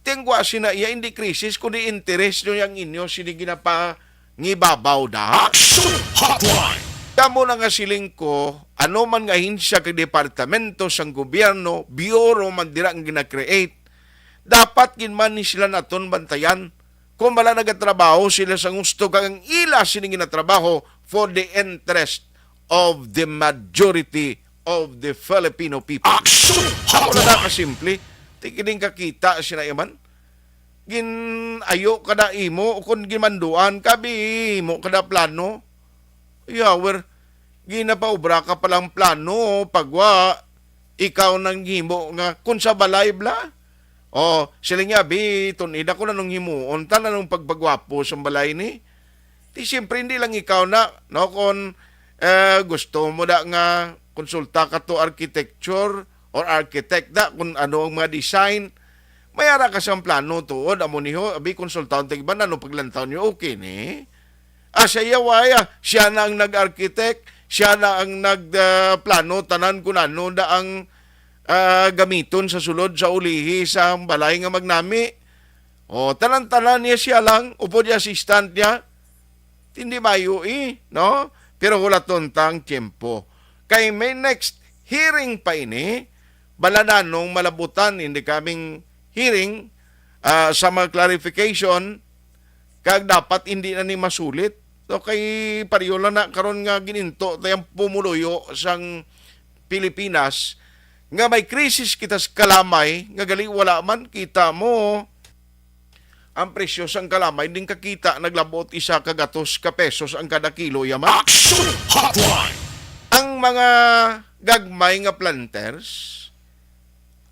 Tingwa sina iya, hindi krisis kundi interes nyo yang inyo sini ginapangibabaw da. Action Hotline. Kamo na nga siling ko, ano man nga ahensya kag departamento sang gobyerno, bureau man dira ang gina-create, dapat gid man ni sila naton bantayan. Kung bala nagatrabaho sila sa gusto kag ang ila sini ginatrabaho for the interest of the majority of the Filipino people. Action Hotline. Wala na kasimple. Ti kining kakita sila yaman. Gin-ayo kada imo o kung gimanduan ka, bi, imo kada plano. Yawer, ginapaobra ka palang plano, pagwa, ikaw nang himo nga kung sa balay bla. O, sila nga, bi, tun-id ako na nung himuon ta na nung pagpagwapo sa balay ni. Ti siyempre, hindi lang ikaw na, no? Kung, eh, gusto mo da nga konsulta ka to architecture or architect da, kung ano ang mga design, may ara ka sang plano tuod, amo ni ho, abi, konsultahon ta iban, ano paglantaw niyo, okay ni? Ah, siya, waya, siya na ang nag-architect, siya na ang nag, ah, plano, tanan kung ano da ang, ah, gamiton sa sulod sa ulihi sa balay nga magnami. O, tanan-tanan niya siya lang, upod niya assistant niya. Hindi mayo, eh, no? Pero hulaton ta ang tiyempo. Kay may next hearing pa ini, bala nanong malabutan in the coming hearing, ah, sa mga clarification, kag dapat hindi na ni masulit. So, kay pareho lang na karon nga gininto tayang pumuluyo sang Pilipinas nga may krisis kita sa kalamay, nga gali wala man kita mo ang presyo sang kalamay, din kakita naglabot isa ka gatos ka pesos ang kada kilo, yaman. Action Hotline. Ang mga gagmay nga planters,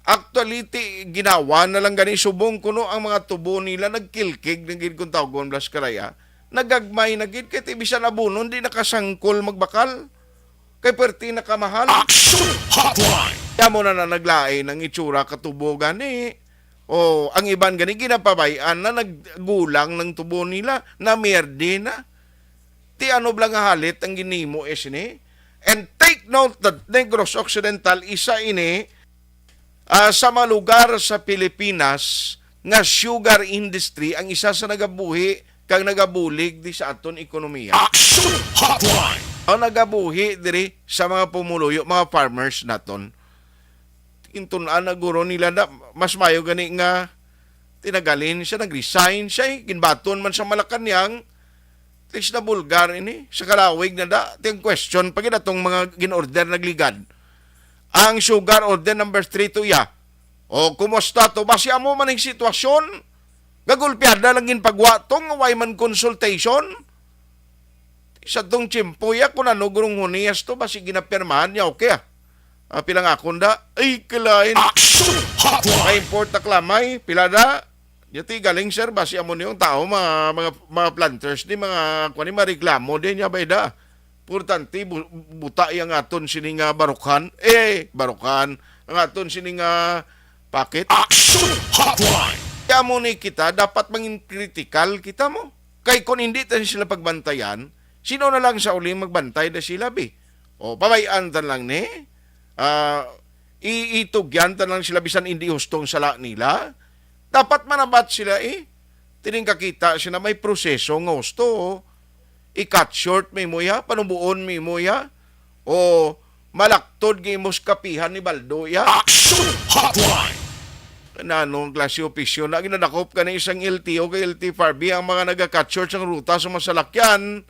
actually, ti, ginawa na lang gani subong kuno ang mga tubo nila, nagkilkig na gid kung tawgon blas karaya, nagagmay na gid, kay ti bisan abono, di nakasangkol magbakal. Kay perti na kamahal. Action Hotline. Kaya mo na, na naglain ang itsura ka tubo gani. O, ang iban gani, ginapabay-an na naggulang ng tubo nila, na merde na. Ti ano bala nga halit ang ginimo, eh, sini? And take note that Negros Occidental, isa ini, ah, sa mga lugar sa Pilipinas nga sugar industry ang isa sa nagabuhi kag nagabulig di sa aton ekonomiya. Action Hotline. Ang nagabuhi diri sa mga pumuluyo, mga farmers naton. Intun-an na guro nila na mas mayo gani nga tinagalin siya, nag-resign siya, eh. Ginbaton man sa Malacañang, at least na bulgar ini. Sa kalawig na da, ting question pa gid atong mga gin-order nagligad. Ang sugar order number three to iya. O, kumusta to? Basi amo man ang sitwasyon. Gagulpiada lang ginpagwa to, nga way man consultation. Sa tong tiyempo ya, kung ano gurong huniyas to, basi ginapirmahan niya, okay ah. Ah, pila nga akon da? Ay, kalain. Action Hotline! May import na klamay. Pila da? Yati galing, sir, basi amo ni yung tao, mga, mga, mga planters ni, mga, kuwan ni, mareklamo din niya, bay da. Importante, bu-, buta yang aton sini nga barukhan. Eh, barukhan. Ang aton sini nga packet. Action Hotline! Kaya mo ni kita, dapat mangin kritikal kita mo. Kay kung hindi ta sila pagbantayan, sino na lang sa uli magbantay na sila, bi? O, pabayaan ta lang ni. Ah, i-, itugyan ta lang sila bisan hindi husto ang sala nila. Dapat manabat sila, eh. Tining kakita sila may proseso nga husto, oh. I-cut short mi mo ya, panubuon mi mo ya. O malaktod nga imos kapihan ni Baldo ya. Action Hotline! Nanong klase opisyon na ginadakop ka na isang L T O kay L T F R B ang mga naga-cut short sang ruta sa masalakyan?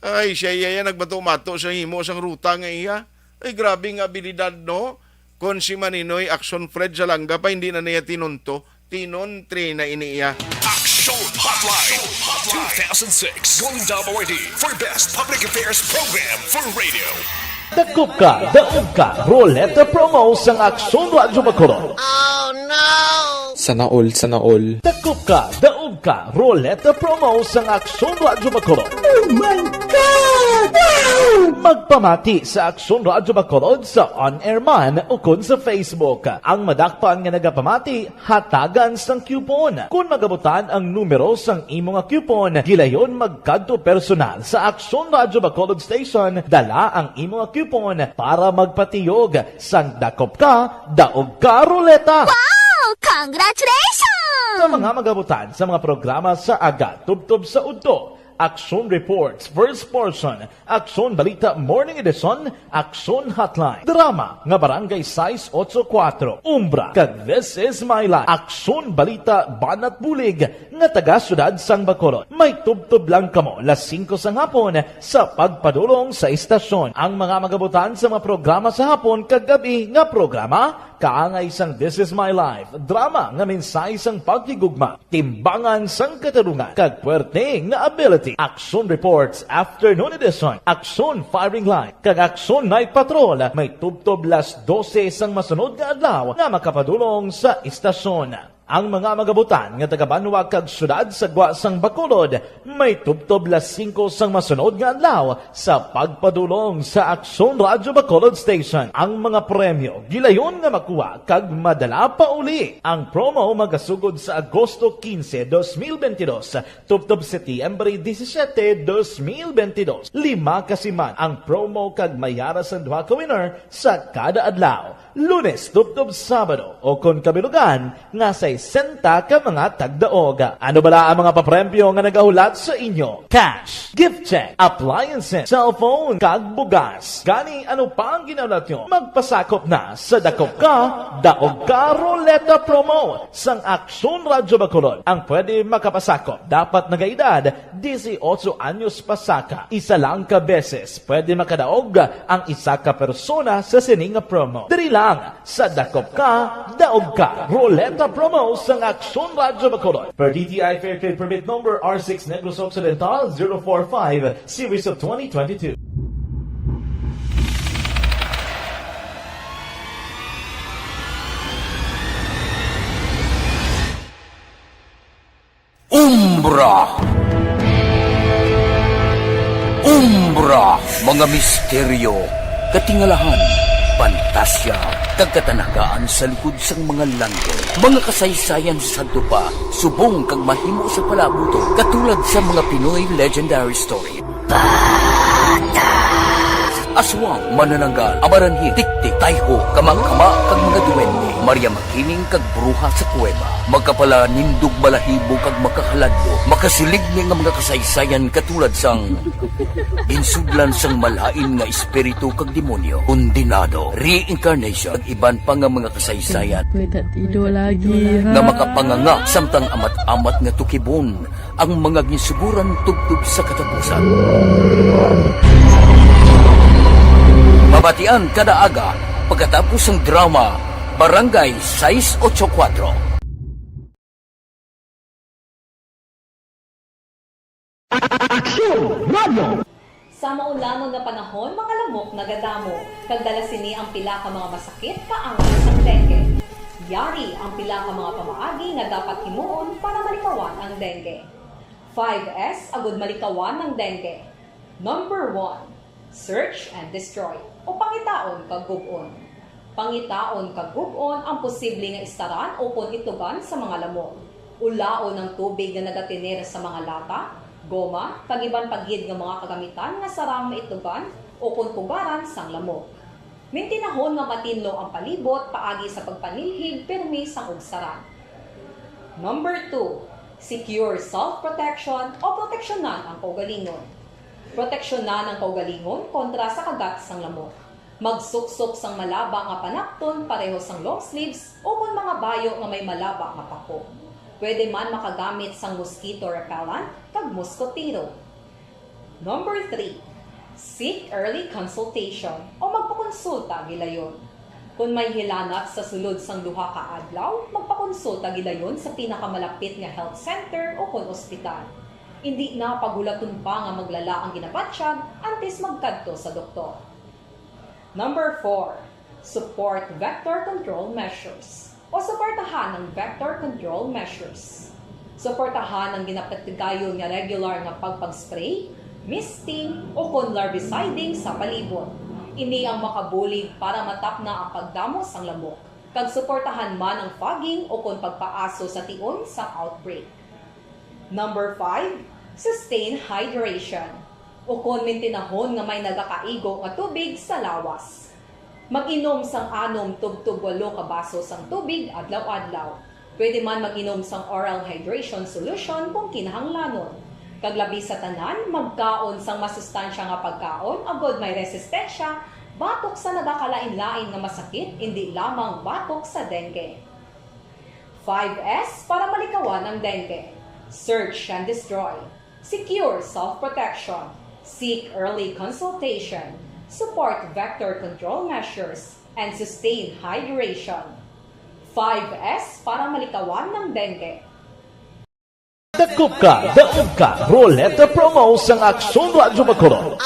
Ay, siya iya, iya nagbato-mato sa himo sang ruta nga iya. Ay, grabe nga abilidad, no? Kon si Maninoy Action Fred Salanga pa, hindi na niya tinunto. Tinuntre na ini iya. Action Hotline two thousand six Golden Dove Awardee for Best Public Affairs Program for Radio. Dakop ka, daog ka, Roleta Promo sang Aksyon Radyo Bacolod. Sana all, sana all. Dakop ka, daog ka, Roleta Promo sang Aksyon Radyo Bacolod. Oh my God! Wow! Magpamati sa Aksyon Radyo Bacolod sa on-air man ukon sa Facebook. Ang madakpan nga nagapamati, hatagan sang coupon. Kon magabutan ang numero sang imo nga coupon, gilayon magkadto personal sa Aksyon Radyo Bacolod Station, dala ang imo nga coupon para magpatiyog sang dakop ka, daog ka, Roleta. Wow! Congratulations! Sa mga magabutan sa mga programa sa aga, tubtob sa udto, Aksyon Reports, First Portion, Aksyon Balita Morning Edition, Aksyon Hotline, drama nga Barangay sais ocho kuatro, Umbra, kag This Is My Life, Aksyon Balita Banat Bulig nga taga Siyudad sang Bacolod. May tubtob lang kamo las singko sang hapon sa pagpadulong sa istasyon. Ang mga magabutan sa mga programa sa hapon kag gab-i nga programa, kaangay sang This Is My Life, drama nga mensahe sang paghigugma, timbangan sang katarungan, kag puwerte nga ability. Action Reports Afternoon Edition, Action Firing Line, kag Action Night Patrol may tubtob las dose sang masunod nga adlaw nga makapadulong sa istasyon. Ang mga magabutan nga taga-banwa kag siyudad sa gwa sang Bacolod may tubtob las singko sang masunod nga adlaw sa pagpadulong sa Aksyon Radyo Bacolod Station. Ang mga premyo gilayon nga makuha kag madala pauli. Ang promo magasugod sa Agosto quince, dos mil veintidós, tubtob Setyembre disisiete, dos mil veintidós. Lima ka siman ang promo kag may ara sang duha ka winner sa kada adlaw. Lunes tubtob Sabado, o kon kabilugan, nga sesenta ka mga tagdaog. Ano bala ang mga papremyo nga nagahulat sa inyo? Cash, gift check, appliances, cellphone, kag bugas. Gani, ano pa ang ginahulat nyo? Magpasakop na sa Dakop Ka, Daog Ka Roleta Promo sang Aksyon Radyo Bacolod. Ang pwede makapasakop dapat nagaedad dieciocho anyos pasaka. Isa lang ka beses pwede makadaog ang isa ka persona sa sini nga promo. Diri lang sa Dakop Ka, Daog Ka Roleta Promo sang Aksyon Radyo Bacolod. Per D T I Fair Trade Permit Number R six Negros Occidental, zero four five, Series of twenty twenty-two. Umbra. Umbra, mga misteryo, katingalahan, pantasya, kag katanagaan sa likod sang mga langgam. Mga kasaysayan sa sadto pa, subong kag mahimo sa palaabuton, katulad sa mga Pinoy legendary story. Aswang, manananggal, amaranhil, tiktik, tayho, kamangkama, kag mga duwende, Maria Makiling, kag bruha sa kuweba. Makapalanindog, balahibo, kag makahaladlok. Makasiling ni nga mga kasaysayan katulad sang ginsudlan sang malain nga espiritu kag demonyo, kondenado, reincarnation, kag iban pa nga mga kasaysayan May tatido lagi, ha? nga makapanganga samtang amat-amat nga tukibon ang mga ginsuguran tubtob sa katapusan. Mabatian kada aga pagkatapos sang drama Barangay sais ocho kuatro. Aksyon Radio. Sa maulanon nga panahon, mga lamok nagadamo, kag dala sini ang pila ka mga masakit kaangay sang dengue. Yari ang pila ka mga pamaagi nga dapat himuon para malikawan ang dengue. Five S agud malikawan ang dengue. Number one, search and destroy, o pangitaon kag gub-on. Pangitaon kag gub-on ang posible nga istaran ukon itugan sa mga lamok. Ulaon ang tubig nga nagatener sa mga lata, goma, kag iban pa gid nga mga kagamitan nga sarang maitugan ukon pugaran sang lamok. Mintinahon nga matinlo ang palibot paagi sa pagpanilhig pirmi sang ugsaran. Number two, secure self-protection o proteksyonan ang kaugalingon. Proteksyonan ang kaugalingon kontra sa kagat sang lamok. Magsuksok sang malaba nga panapton pareho sang long sleeves ukon mga bayo nga may malaba nga pako. Pwede man makagamit sang mosquito repellent kag moskotero. Number three, seek early consultation o magpakonsulta gilayon. Kon may hilanat sa sulod sang duha ka adlaw, magpakonsulta gilayon sa pinakamalapit nga health center ukon ospital. Indi na paghulaton pa nga maglala ang ginabatyag antes magkadto sa doktor. Number four, support vector control measures o suportahan ang vector control measures. Suportahan ang ginapatigayon nga regular nga pagpag-spray, misting, ukon larviciding sa palibot. Ini ang makabulig para matapna ang pagdamo sang lamok, kag suportahan man ang fogging ukon pagpaaso sa tion sang outbreak. Number five, sustain hydration, ukon mintinahon nga may nagakaigo nga tubig sa lawas. Mag-inom sang anom tubtob walo ka baso sang tubig adlaw-adlaw. Pwede man mag-inom sang oral hydration solution kung kinahanglanon. Kag labi sa tanan, magkaon sang masustansya nga pagkaon agod may resistensya batok sa nagakalain-lain nga masakit, indi lamang batok sa dengue. Five S para malikawan ang dengue. Search and destroy. Secure self-protection. Seek early consultation. Support vector control measures. And sustain hydration. Five S para malikawan ng dengue. Dakop ka, daog ka, Roleta Promo sang Aksyon Radyo Bacolod.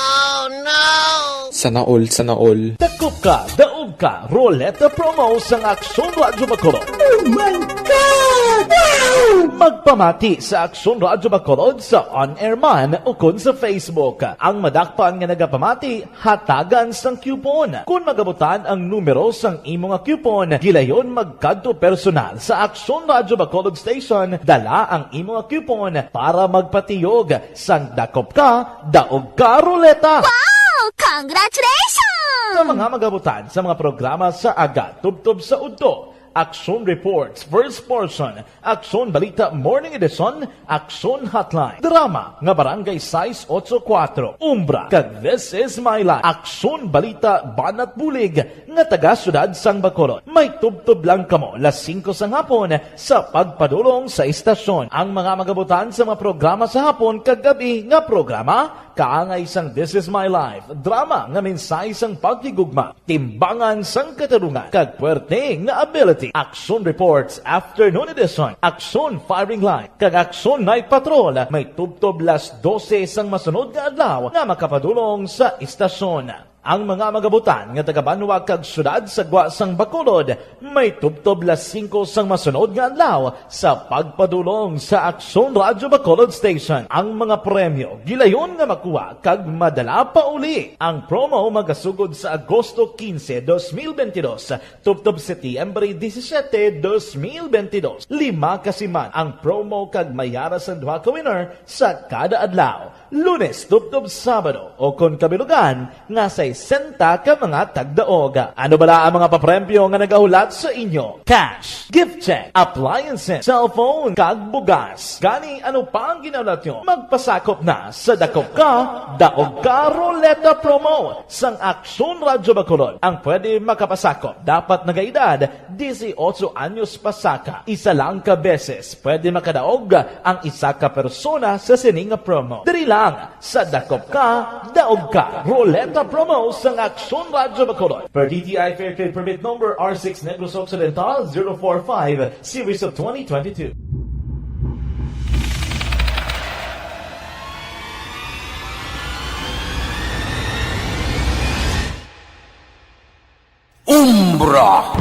Sana all, sana all. Dakop ka, daog ka, Roleta Promo sang Aksyon Radyo Bacolod. Oh my God! Wow! Magpamati sa Aksyon Radyo Bacolod sa on-air man ukon sa Facebook. Ang madakpan nga nagapamati, hatagan sang coupon. Kon magabutan ang numero sang imo nga coupon, gilayon magkadto personal sa Aksyon Radyo Bacolod Station, dala ang imo nga coupon para magpatiyog sang dakop ka, daog ka, Roleta! Wow! Congratulations! Sa mga magabutan sa mga programa sa aga tubtob sa udto, Aksyon Reports, First Portion, Aksyon Balita Morning Edition, Aksyon Hotline, drama nga Barangay sais otso kuwatro, Umbra, kag This Is My Life, Aksyon Balita Banat Bulig nga taga Siyudad sang Bacolod. May tubtob lang kamo las singko sang hapon sa pagpadulong sa istasyon. Ang mga magabutan sa mga programa sa hapon kag gab-i nga programa, kaangay sang This Is My Life, drama nga mensahe sang paghigugma, timbangan sang katarungan, kag puwerte nga ability. Aksyon Reports Afternoon Edition, Aksyon Firing Line, kag Aksyon Night Patrol may tubtob las dose sang masunod nga adlaw nga makapadulong sa istasyon. Ang mga magabutan nga taga-banwa kag siyudad sa gwa sang Bacolod may tubtob las singko sang masunod nga adlaw sa pagpadulong sa Aksyon Radyo Bacolod Station. Ang mga premyo gilayon nga makuha kag madala pauli. Ang promo magasugod sa Agosto quince, dos mil veintidós, tubtob Setyembre disisiete, dos mil veintidós. Lima ka siman ang promo kag may ara sang duha ka winner sa kada adlaw, Lunes tubtob Sabado, o kon kabilugan nga sesenta ka mga tagdaog. Ano bala ang mga papremyo nga nagahulat sa inyo? Cash, gift check, appliances, cellphone, kag bugas. Gani, ano pa ang ginahulat nyo? Magpasakop na sa Dakop Ka, Daog Ka Roleta Promo sang Aksyon Radyo Bacolod. Ang pwede makapasakop dapat nagaedad disiotso anyos pasaka. Isa lang ka beses pwede makadaog ang isa ka persona sa sini nga promo. Diri lang sa Dakop Ka, Daog Ka Roleta Promo sang Aksyon Radyo Bacolod. Per D T I Fair Trade Permit Number R six Negros Occidental zero four five, Series of twenty twenty-two. Umbra.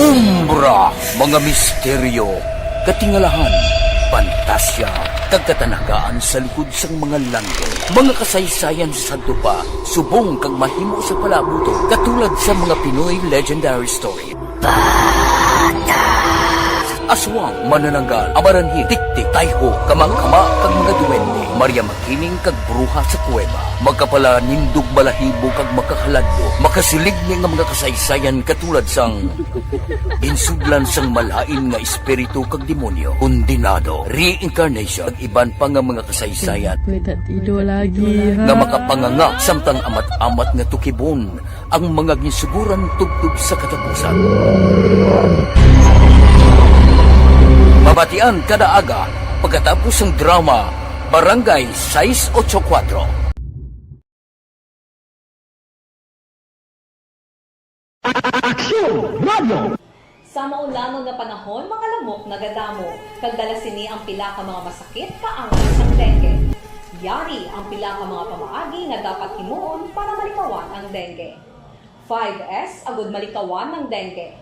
Umbra, mga misteryo, katingalahan, pantasya, kag katanagaan sa likod sang mga langit. Mga kasaysayan sa sadto pa, subong kag mahimo sa palaabuton, katulad sa mga Pinoy legendary story. Aswang, manananggal, amaranhil, tiktik, tayho, kamangkama, kag mga duwende, Maria Makiling, kag bruha sa kuweba, makapalanindog balahibo, kag makahaladlok, makasiling ni nga mga kasaysayan katulad sang ginsudlan sang malain nga espiritu kag demonyo, kondenado, reincarnation, kag iban pa nga mga kasaysayan May tatido lagi, ha? nga makapanganga samtang amat-amat nga tukibon ang mga ginsuguran tubtob sa katapusan. Mabatian kada aga pagkatapos sang drama Barangay sais ocho kuwatro. Aksyon! Radyo! Sa maulanon nga panahon, mga lamok nagadamo, kag dala sini ang pila ka mga masakit kaangay sang dengue. Yari ang pila ka mga pamaagi nga dapat himuon para malikawan ang dengue. Five S agud malikawan ang dengue.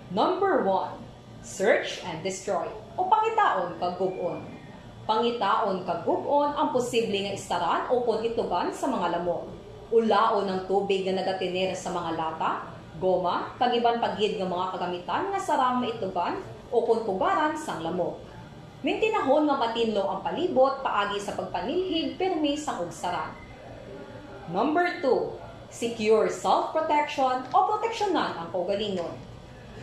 Number one, search and destroy, o pangitaon kag gub-on. Pangitaon kag gub-on ang posible nga istaran ukon itugan sa mga lamok. Ulaon ang tubig nga nagatener sa mga lata, goma, kag iban pa gid nga mga kagamitan nga sarang maitugan ukon pugaran sang lamok. Mintinahon nga matinlo ang palibot paagi sa pagpanilhig pirmi sang ugsaran. Number two, secure self-protection o proteksyonan ang kaugalingon.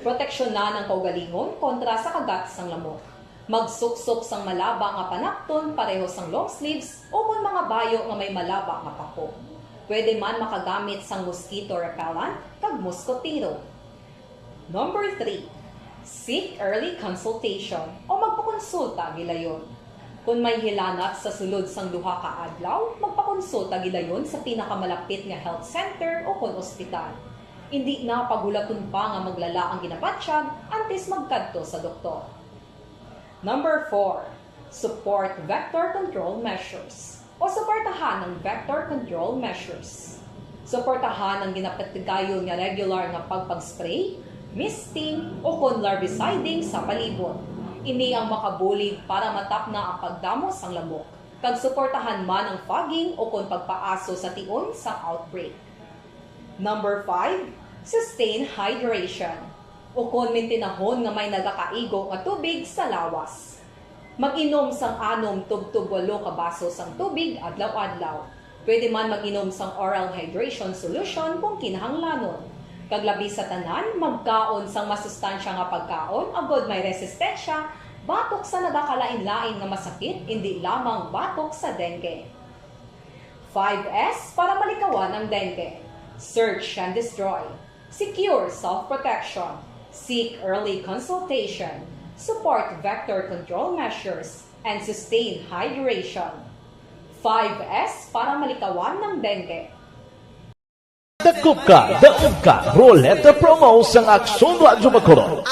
Proteksyonan ang kaugalingon kontra sa kagat sang lamok. Magsuksok sang malaba nga panakton pareho sang long sleeves ukon mga bayo nga may malaba nga pako. Pwede man makagamit sang mosquito repellent kag muskotero. Number three, seek early consultation o magpakonsulta gilayon. Kon may hilanat sa sulod sang duha ka adlaw, magpakonsulta gilayon sa pinakamalapit nga health center ukon ospital. Indi na paghulaton pa nga maglala ang ginabatyag antes magkadto sa doktor. Number four, support vector control measures o suportahan ang vector control measures. Suportahan ang ginapatigayon nga regular nga pagpag-spray, misting, ukon larviciding sa palibot. Ini ang makabulig para matapna ang pagdamo sang lamok, kag suportahan man ang fogging ukon pagpaaso sa tion sang outbreak. Number five, sustain hydration. Ukon mintinahon nga may nagakaigo nga tubig sa lawas. Mag-inom sang anom tubtob walo ka baso sang tubig adlaw-adlaw. Pwede man mag-inom sang oral hydration solution kung kinahanglanon. Kag labi sa tanan, magkaon sang masustansya nga pagkaon agod may resistensya batok sa nagakalain-lain nga masakit, indi lamang batok sa dengue. Five S para malikawan ang dengue. Search and destroy. Secure self-protection. Seek early consultation. Support vector control measures. And sustain hydration. Five S para malikawan ang dengue. Dakop ka, daog ka, Roleta Promo sang Aksyon Radyo Bacolod.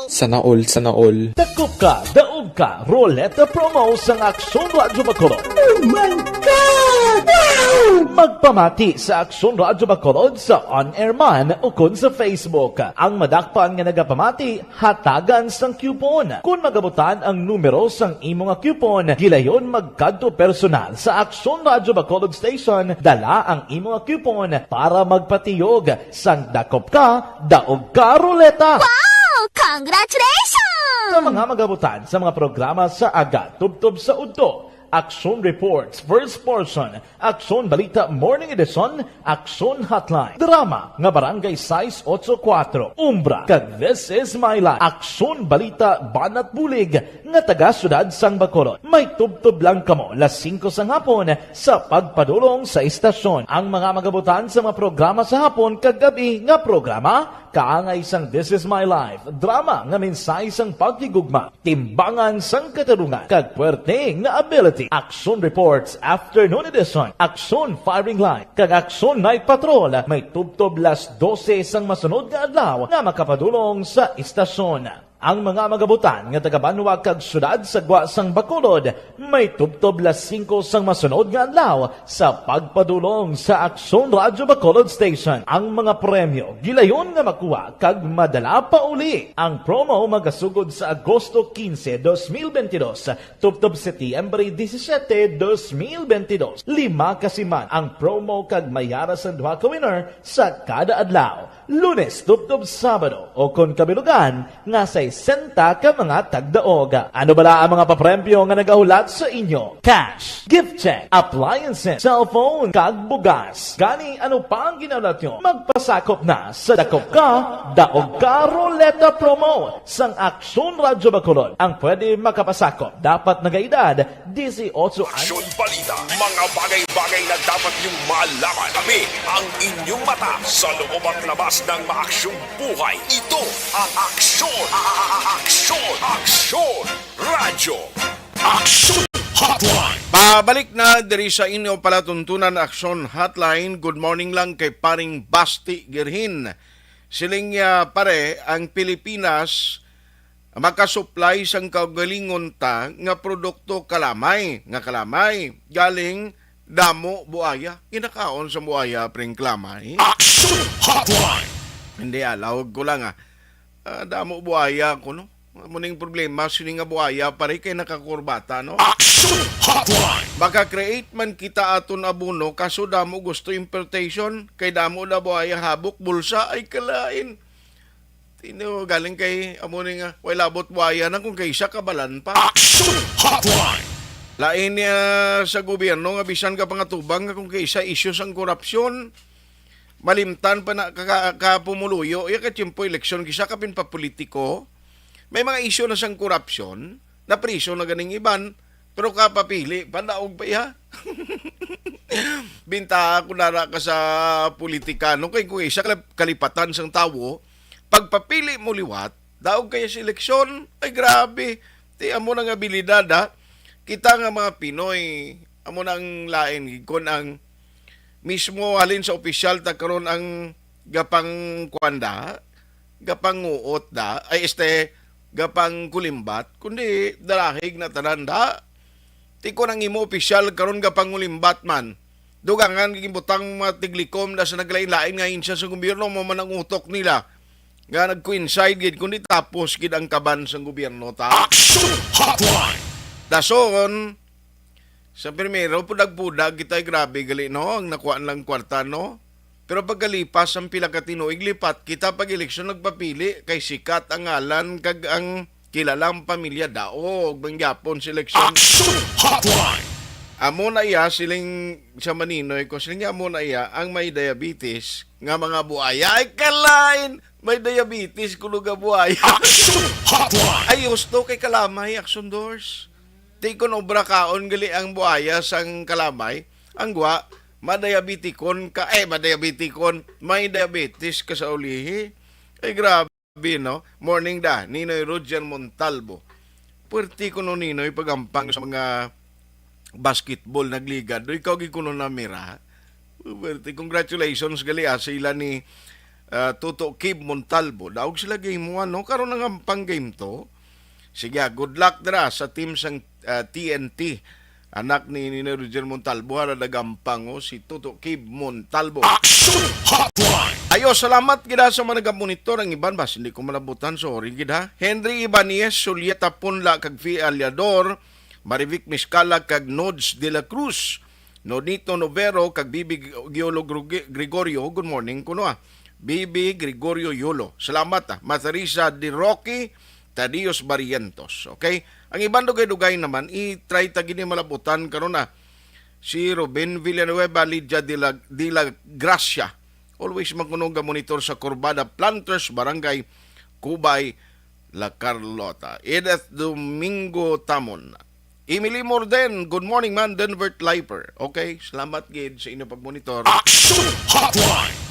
Sana all, sana all. Dakop ka, daog ka, Roleta Promo sang Aksyon Radyo Bacolod. Oh my God! Wow! Magpamati sa Aksyon Radyo Bacolod sa on-air man ukon sa Facebook. Ang madakpan nga nagapamati, hatagan sang coupon. Kon magabutan ang numero sang imo nga coupon, gilayon magkadto personal sa Aksyon Radyo Bacolod Station, dala ang imo nga coupon para magpatiyog sang Dakop Ka, Daog Ka Roleta. Wow! Congratulations! Sa mga magabutan sa mga programa sa aga tubtob sa udto, Aksyon Reports, first portion, Aksyon Balita Morning Edition, Aksyon Hotline, drama nga Barangay sais ocho kuwatro, Umbra, kag This Is My Life, Aksyon Balita Banat Bulig nga taga Siyudad sang Bacolod. May tubtob lang kamo las singko sang hapon sa pagpadulong sa istasyon. Ang mga magabutan sa mga programa sa hapon kag gab-i nga programa, kaangay sang This Is My Life, drama nga mensahe sang paghigugma, timbangan sang katarungan, kag puwerte nga ability. Aksyon Reports Afternoon Edition, Aksyon Firing Line, kag Aksyon Night Patrol may tubtob las dose sang masunod nga adlaw nga makapadulong sa istasyon. Ang mga magabutan nga taga-banwa kag syudad sa gwa sang Bacolod may tubtob las singko sang masunod nga adlaw sa pagpadulong sa Aksyon Radyo Bacolod Station. Ang mga premyo gilayon nga makuha kag madala pa uli. Ang promo magasugod sa Agosto quince, dos mil veintidós, tubtob Setyembre disisiete, dos mil veintidós. Lima ka siman ang promo kag may ara sang duha ka winner sa kada adlaw, Lunes tubtob Sabado, o kon kabilugan nga sesenta ka mga tagdaog. Ano bala ang mga papremyo nga nagahulat sa inyo? Cash, gift check, appliances, cellphone, kag bugas. Gani, ano pa ang ginahulat nyo? Magpasakop na sa Dakop Ka, Daog Ka Ruleta Promo sang Aksyon Radyo Bacolod. Ang pwede makapasakop dapat nagaedad disiotso anyos. Aksyon Balita, mga bagay-bagay na dapat niyong malaman. Kami ang inyong mata sa loob at labas ng maaksyong buhay. Ito ang Aksyon, a-, a-, a-, Aksyon, Aksyon Radyo. Aksyon Hotline. Pabalik na diri sa inyo palatuntunan, Aksyon Hotline. Good morning lang kay paring Basti Girhin. Siling niya, pare, ang Pilipinas makasuplay sang kaugalingon ta nga produkto kalamay, nga kalamay galing damo buaya. Ginakaon sa buaya, pring, kalamay? Action Hotline! Hindi, ah, lawag ko lang, ah. Ah, damo buaya ko, no? Amo ning problema, sini nga buaya, pare, kay nakakurbata, no? Action Hotline! Maka-create man kita aton abono, kaso damo gusto importation, kay damo na buaya, habok, bulsa, ay kalain. Tino, galing kay amo ni nga, way labot buaya na kung kay isa kabalan pa. Action Hotline! Lain niya sa gobyerno nga bisan ka pangatubang nga kung kay isa isyu sang korupsyon, malimtan pa na ka, ka, ka pumuluyo, iya ka tiyempo eleksyon, kisa ka pinpapolitiko, may mga isyu na sang korupsyon, napriso na ganing iban, pero kapapili, panaog pa iya. Bintaha ko nara ka sa politika, no? Kay kung isa ka kalipatan sang tawo, pagpapili mo liwat, daog kaya sa eleksyon, ay grabe. Ti amo na nga abilidad, ha? Kita nga mga Pinoy, amo na ang lain, gid kon ang mismo halin sa opisyal ta karon ang gapang kuan da, gapanguot da, ay, este, gapangkulimbat, kundi dalahig na tanan da. Ti kon ang imo opisyal karon gapangulimbat man, dugangan gibutang mga tiglikom da sa naglain-lain nga ahensya sa gobyerno, mo man ang utok nila nga nag-coincide gid, kundi tapos gid ang kaban sang gobyerno ta. Action Hotline! Dason, sa primero, pudag-pudag kita, grabe gali, no? Ang nakuha lang kwarta, no? Pero pagkalipas ang pila ka tinuig, lipat kita pag eleksyon nagpapili kay sikat ang ngalan kag ang kilalang pamilya, daog man gyapon sa eleksyon. Action Hotline! Amo na iya, siling sa maninoy ko, siling niya, amo na iya ang may diabetes nga mga buaya. Ay, kalain! May diabetes kuno nga buaya. Action Hotline! Ay, husto kay kalamay, Action Doors. Ti kon obra kaon gali ang buaya sang kalamay, ang gwa, madiabetikon ka, eh, madiabetikon, may diabetes ka sa ulihi. Ay, grabe, no? Morning da, Ninoy Roger Montalbo. Puwerte kuno, Ninoy, pagampang sa mga basketball nagligad. Do ikaw gid kuno namira. Puwerte, congratulations gali, ah, sa ila ni, ah, Toto Kib Montalbo. Daog sila game one, no? Karon nangampang game two. Sige, ah, good luck dira sa team sang, ah, T N T. Anak ni, ni Roger Montalbo, hala, nagampang, oh, si Toto Kib Montalbo. Action Hotline! Ayo, salamat gid, ah, sa mga nagamonitor. Ang iban, bas, hindi ko malabutan, sorry gid, ha. Henry Ibanez, Julieta Punla, kag Fi Aliador, Marivic Miscala, kag Nods de la Cruz, Nodito Novero, kag Bibi Giolo Gru-, Gregorio. Good morning kuno, ah. Bibi Gregorio Yolo. Salamat, ah. Matarisa de Roque, Tadios Barrientos. Okay? Ang iban dugay-dugay naman, i-try ta gini malabutan karon, ah. Si Ruben Villanueva, Lydia de la, de la Gracia. Always man kuno ga-monitor sa Corbada Planters, Barangay Cubay, La Carlota. Edith Domingo Tamon. Emily Morden, good morning, man. Denver Lifer. Okay, salamat gid sa inyo pagmonitor. Action Hotline!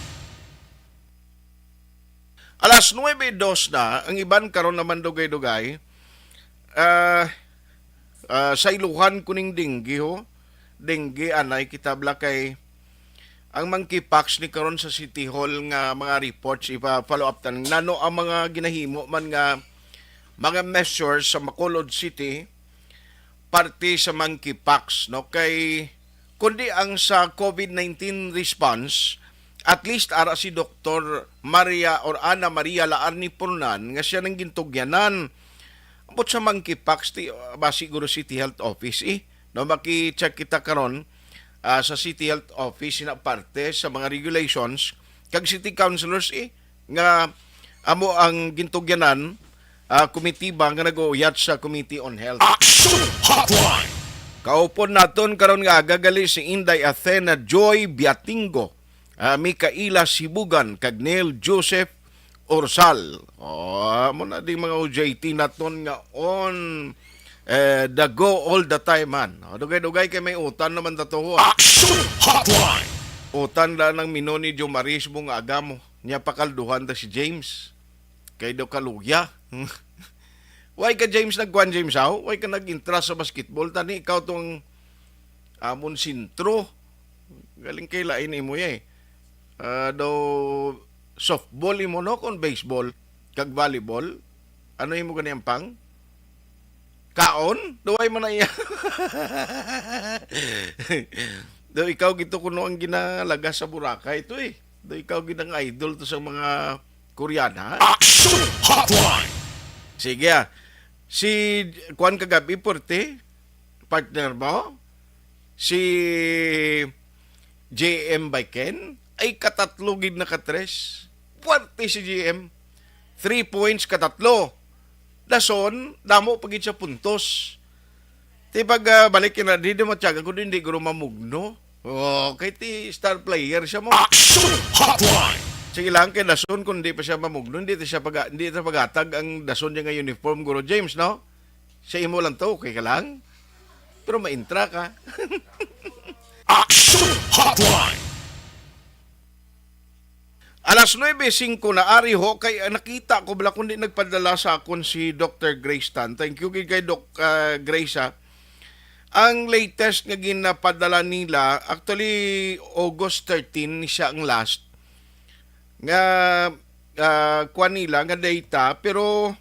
Alas nuebe dos na, ang iban karon naman dugay-dugay. Ah, ah, sa iluhan kuning dengue, ho. Dengue, anay kita bala kay ang monkeypox ni karon sa City Hall nga mga reports, ipa-follow up tan. Nano ang mga ginahimo man nga, mga measures sa Bacolod City parte sa monkeypox, no? Kay kundi ang sa COVID nineteen response, at least ara si Doktor Maria or Ana Maria Laarni Purnan nga siya nang gintugyanan. Ambot sa monkeypox, ti, ba siguro City Health Office, eh. No, maki-check kita karon, ah, sa City Health Office na parte sa mga regulations kag city councilors, eh, nga amo ang gintugyanan, ah, komitiba nga nag-uuyat sa Committee on Health. Action Hotline! Kaupod naton karon nga aga gali si Inday Athena Joy Biatingo, ah, Micaela Sibugan, kag Neil Joseph Orsal. Oh, amo na ding mga O J T naton nga on, eh, the go all the time, man. Oh, dugay-dugay kay may utan naman ta to, ah. Action Hotline! Utan na ng mino ni Jomaris mo nga aga mo. Niya pakalduhan ta si James. Kay daw kaluya. Why ka, James, nagkuan, James, aw? Why ka nag-intra sa basketball? Tani, ikaw tong amon sentro. Galing kay lain imo, eh. Ah, daw softball imo, no? Kung baseball, kag volleyball. Ano imo gani ang pang? Kaon? Duway man na iya. Daw ikaw gito kuno ang ginalagas sa Boracay to, eh. Daw ikaw ginang idol to sa mga Koreana. Action Hotline! Sige, ah. Si Kwan kagabi, puwerte, partner mo, si J M Baiken, ay katatlo gid nakatres. Puwerte si J M. Three points katatlo. Dason, damo pa gid sa puntos. Ti pag, ah, balik na, di, di matyaga ko, di, di guro mamugno. Oh, kay ti star player siya mo. Action Hotline! Sige lang, kay dason, kung di pa siya mamugno, hindi ta siya pag, hindi ta paghatag ang dason niya nga uniform, Guro James, no? Sa imo lang to, okay ka lang? Pero maintra ka. Action Hotline! Alas nuebe singko na ari ho, kay, ah, nakita ko bala kundi nagpadala sa akon si Doctor Grace Tan. Thank you gid kay Doc, ah, Grace, ha. Ang latest nga ginapadala nila, actually, August thirteen ni siya ang last nga, ah, kuwan nila nga data, pero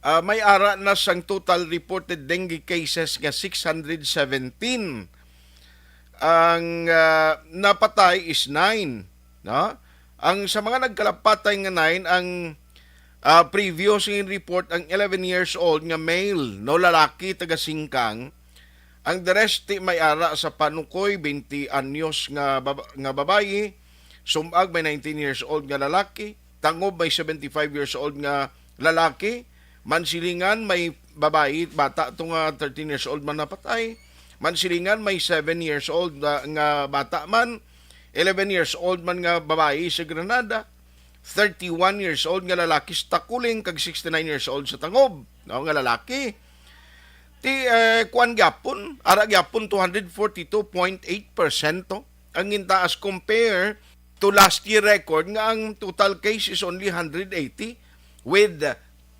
ah, may ara na sang total reported dengue cases nga six hundred seventeen. Ang, ah, napatay is nine, no? Ang sa mga nagkalapatay nga nine, ang, ah, previous nga report ang eleven years old nga male, no, lalaki, taga Singkang. Ang the rest, ti may ara sa Panukoy, twenty anyos nga baba-, nga babayi, Sumag may nineteen years old nga lalaki, Tangob may seventy-five years old nga lalaki, Mansilingan may babayi, bata to nga thirteen years old man napatay, Mansilingan may seven years old nga, nga bata man, eleven years old man nga babayi sa Granada, thirty-one years old nga lalaki sa Takuling, kag sixty-nine years old sa Tangob, no, nga lalaki. Ti, eh, kuwan gyapon, ara gyapon, two hundred forty-two point eight percent ang gintaas compare to last year record nga ang total case is only hundred eighty with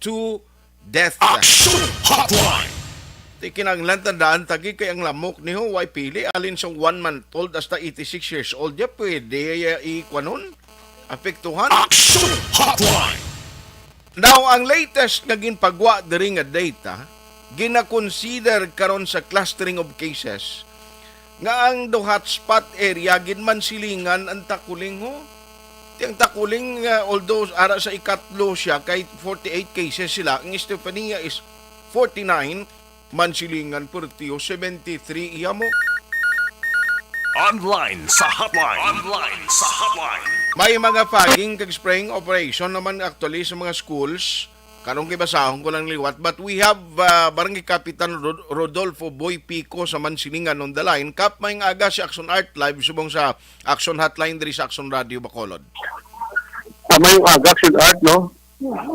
two death. Action Hotline! Ti kinahanglan tandaan ta gid kay ang lamok ni ho, way pili, alin sa one month old hasta eighty-six years old, ya pwede, ya ikwanon, apektuhan. Action Hotline! Now, ang latest nga ginpagwa diri nga data, gina-consider karon sa clustering of cases nga ang daw hotspot area gid Mansilingan ang Takuling, ho. Ti ang Takuling, ah, although ara sa ikatlo siya, kay forty-eight cases sila, ang Estefania is forty-nine, Mansilingan, Portillo, seventy-three iya mo. Online sa hotline. Online sa hotline. May mga fogging kag spraying operation naman actually sa mga schools. Karong kay basahon ko lang liwat, but we have, uh, Barangay Kapitan Rod-, Rodolfo Boy Pico sa Mansilingan on the line. Kap, maayong aga, si Action Art live subong sa Action Hotline diri sa Action Radio Bacolod. Ah, maayong aga, Action Art, no?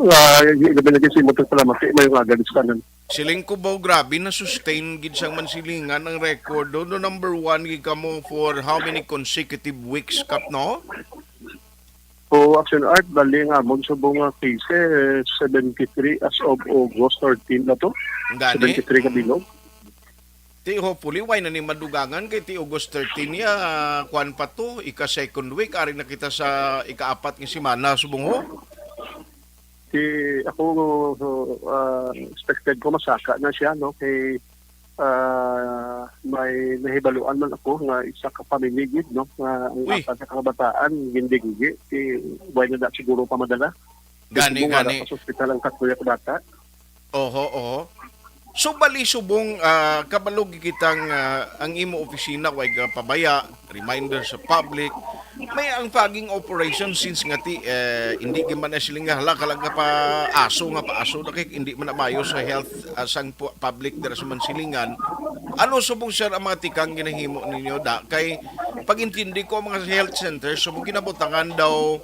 Ah, ilabi na gid sa imo, salamat. Maayong aga gid sa tanan. Siling ko ba, grabe na sustain gid sang Mansilingan ang record. Do, do number one gid kamo for how many consecutive weeks, Kap, no? O, Action Art, bali ang amon subong nga cases, seventy-three as of August thirteen na to. Ang gani? Seventy-three ka bilog. Ti, hopefully, way na ni madugangan kay ti August thirteen niya, ah, kwan pa to, ika second week, ari na kita sa ikaapat nga semana, subong ho. Si ako, ah, expected ko masaka na siya, no? Kay, ah, may nahibaluan man ako nga isa ka family gid, no, nga ang Uy. Ata sa kabataan gindinggi. Si, wala na siguro pa madala. Gani, Kasi gani. Sa ospital ang tatlo ka bata. Oho, oho. So, bali subong, ah, kabalo gid kitang, ah, ang imo opisina way ka pabaya, reminder sa public. May ang fogging operation since nga ti, eh, hindi gid man na sila nga hala ka lang nga pa aso nga pa aso na kay hindi man na maayo sa health, ah, sang pu-, public dira sa Mansilingan. Ano subong, sir, ang mga tikang ginahimo ninyo da? Kay pag-intindi ko ang mga health center, subong ginabutangan daw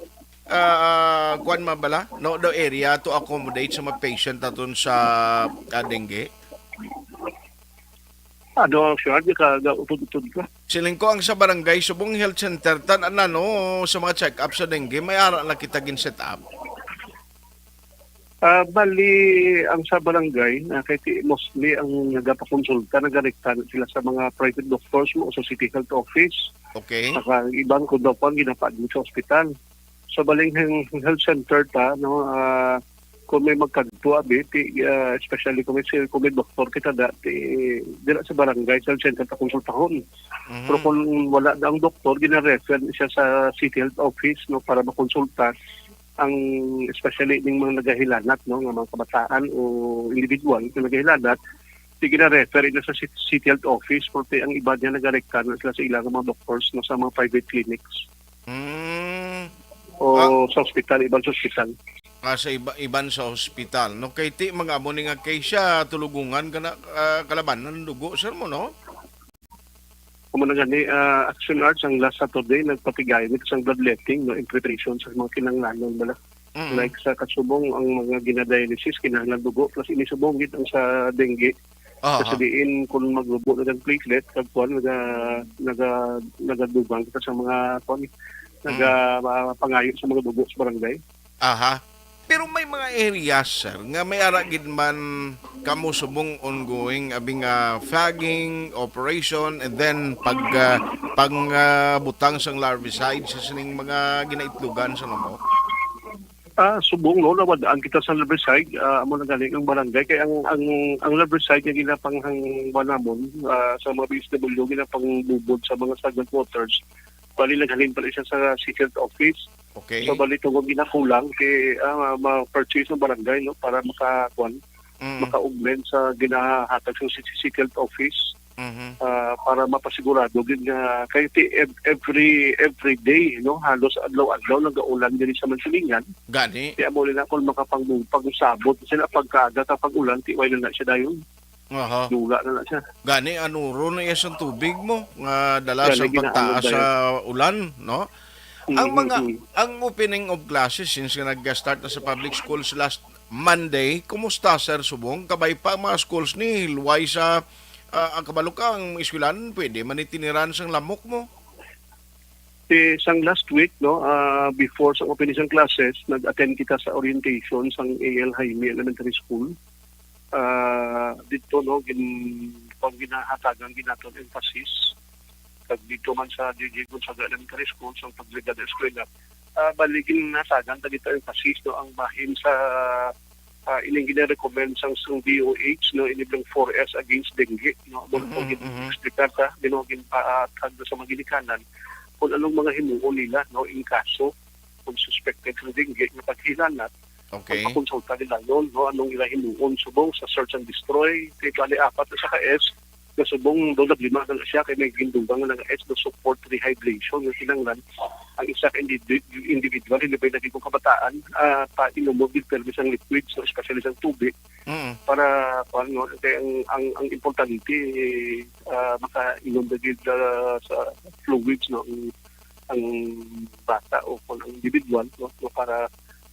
ah, kuwan man bala, no, the area to accommodate sa mga patient naton sa, ah, dengue? Ano ang sure? Di ka gautod-utod ka? Siling ko ang sa barangay, subong health center, tan-, ano, no, sa mga check-up sa dengue, may ara na kita gin-set up. Ah, bali, ang sa barangay, na kay ti-, mostly ang nagapakonsulta, nagarekta na sila sa mga private doctors mo o sa city health office. Okay. Saka ang iban, kung daw pa, ginapaadmit sa ospital. Sa baling health center ta, no, ah, kung may magkadto, abi, ti, ah, especially kung may, kung may doktor kita da, ti, dira sa barangay, sa health center ta konsultahon. Mhm. Pero kung wala na ang doktor, gina-refer siya sa city health office, no, para makonsulta ang, especially ning mga nagahilanat, no, nga mga kabataan o individual nga nagahilanat, ti gina-refer ina sa ci-, city health office, pero ti ang iba niya nagarekta na sila sa ilang mga doctors, no, sa mga private clinics. Mm. O Ah. sa ospital, iban sa ospital. Ah, sa iba, iban sa ospital. No, kay ti, mga amo ni nga case siya, tulugungan ka na, ah, kalabanan ng dugo, sir mo, no? Kamo na gani, ah, Action Arts, ang last Saturday, nagpatigay ni isang bloodletting, no, in preparation sa mga kinanglanon bala. Mm. Like sa kasubong, ang mga ginadialysis, kinahanglan dugo, plus ini subong gid ang sa dengue. Aha. Kasi diin, kung maglubo na ang platelet, kag kuwan, naga-, naga-, nagadugang kita sa mga, kuwan, Mm. naga-, ah, pangayo sa mga dugo sa barangay. Aha. Pero may mga areas, sir, nga may ara gid man kamo subong ongoing, abi nga fogging operation, and then pag, ah, pang, ah, butang sang larvicide sa sining mga ginaitlugan sa lamok? Ah, subong, no, nawad-an kita sa larvicide, ah, amo na gani ang barangay. Kay ang, ang, ang larvicide nga ginapanghangwan namon, ah, sa mga B S W, ginapangbubod sa mga stagnant waters, bali naghalin pala siya sa city health office. Okay. So, bali tungod ginakulang kay, ah, ma-purchase ng barangay, no, para maka-, kuwan, Mm. maka-augment sa ginahatag sa city, city health office, Mhm. ah, para mapasigurado gid nga kay ti-, ev-, every, every day, no, halos adlaw-adlaw nagaulan diri sa Mansilingan. Gani. Kaya mo nila kung makapang-, pag-usabot sila pagkaaga ka pag-ulan, ti way na na siya dayon. Aha. Dula na na siya. Gani, anuro na iya sang tubig mo nga dala Gani, sa ginaano pagtaas dayon. Sa ulan, no? Ang Mm, mga, mm. Ang opening of classes since nga nag-start na sa public schools last Monday, kumusta, Sir Subong? Kabay pa ang mga schools ni Hilway sa, ah, ang kabalo ka, ang eskwelahan, pwede man itiniran sang lamok mo? Ti, sang last week, no, ah, before sa opening sang classes, nag-attend kita sa orientation sang A L Jaime Elementary School. Ah, dito, no, gin-, pang ginahatagan ginaton emphasis. Kag dito man sa J J Gonzaga Elementary School, sa pagligad sa eskwela. Ah, bali, ginhatagan ta dito emphasis, no, ang bahin sa, ah, ining gina-recommend sang, sang D O H, no, ini bang four S against dengue, no, amo Mhm, ang mhm. Explicar ta, gin-, ginpaatag sa mga ginikanan kung anong mga himuon nila, no, in kaso kung suspected sang dengue nga paghilanat, Okay. Ang pakonsulta nila yun, no, anong ila himuon subong sa search and destroy, kay bali apat na sa ka S, nga subong daw naglima na siya, kay may gindugang nga S, no, support rehydration nga kinahanglan. Ang isa ka indi-, individual, hindi ba naging kabataan, ah, painom mo gid permi sang liquids, no, especially sang tubig, Mm. para, kuwan, no, kay ang, ang, ang importante, ah, makainom na gid, ah, sa fluids, no, ang, ang bata o kung ang individual, no, no, para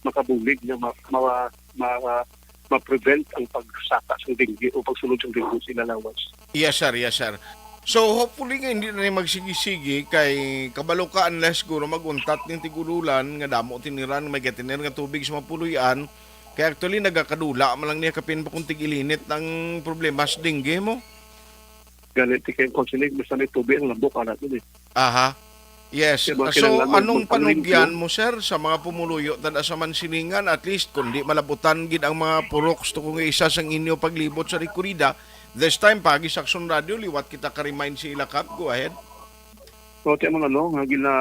makabulig na ma-, ma-, ma-, ma-prevent ang pagsaka sa dengue o pagsulod sa dengue sa ila lawas. Yes, sir. Yes, sir. So, hopefully nga hindi na ni magsigi-sigi kay kabalo ka unless siguro mag-untat ning tig-ululan nga damo tiniran, may gatiner nga tubig sa mapuloy-an. Kay actually, nagakadula man lang niya kapin pa kung tig-ilinit ang problema sa dengue mo. Ganit kay kung sini, basta may tubig ang lamok, anak yun eh. Aha. Yes. Kaya mga So, kinahanglan mo anong magpanglimyo. Panugyan mo, sir, sa mga pumuluyo tanda sa Mansilingan? At least, kung di malabutan gid ang mga puroks to kung isa sang inyo paglibot sa Ricorida, this time, pagi sa Aksyon Radio, liwat kita ka-remind si Ilakap. Go ahead. So, ti mo ano, nga gina,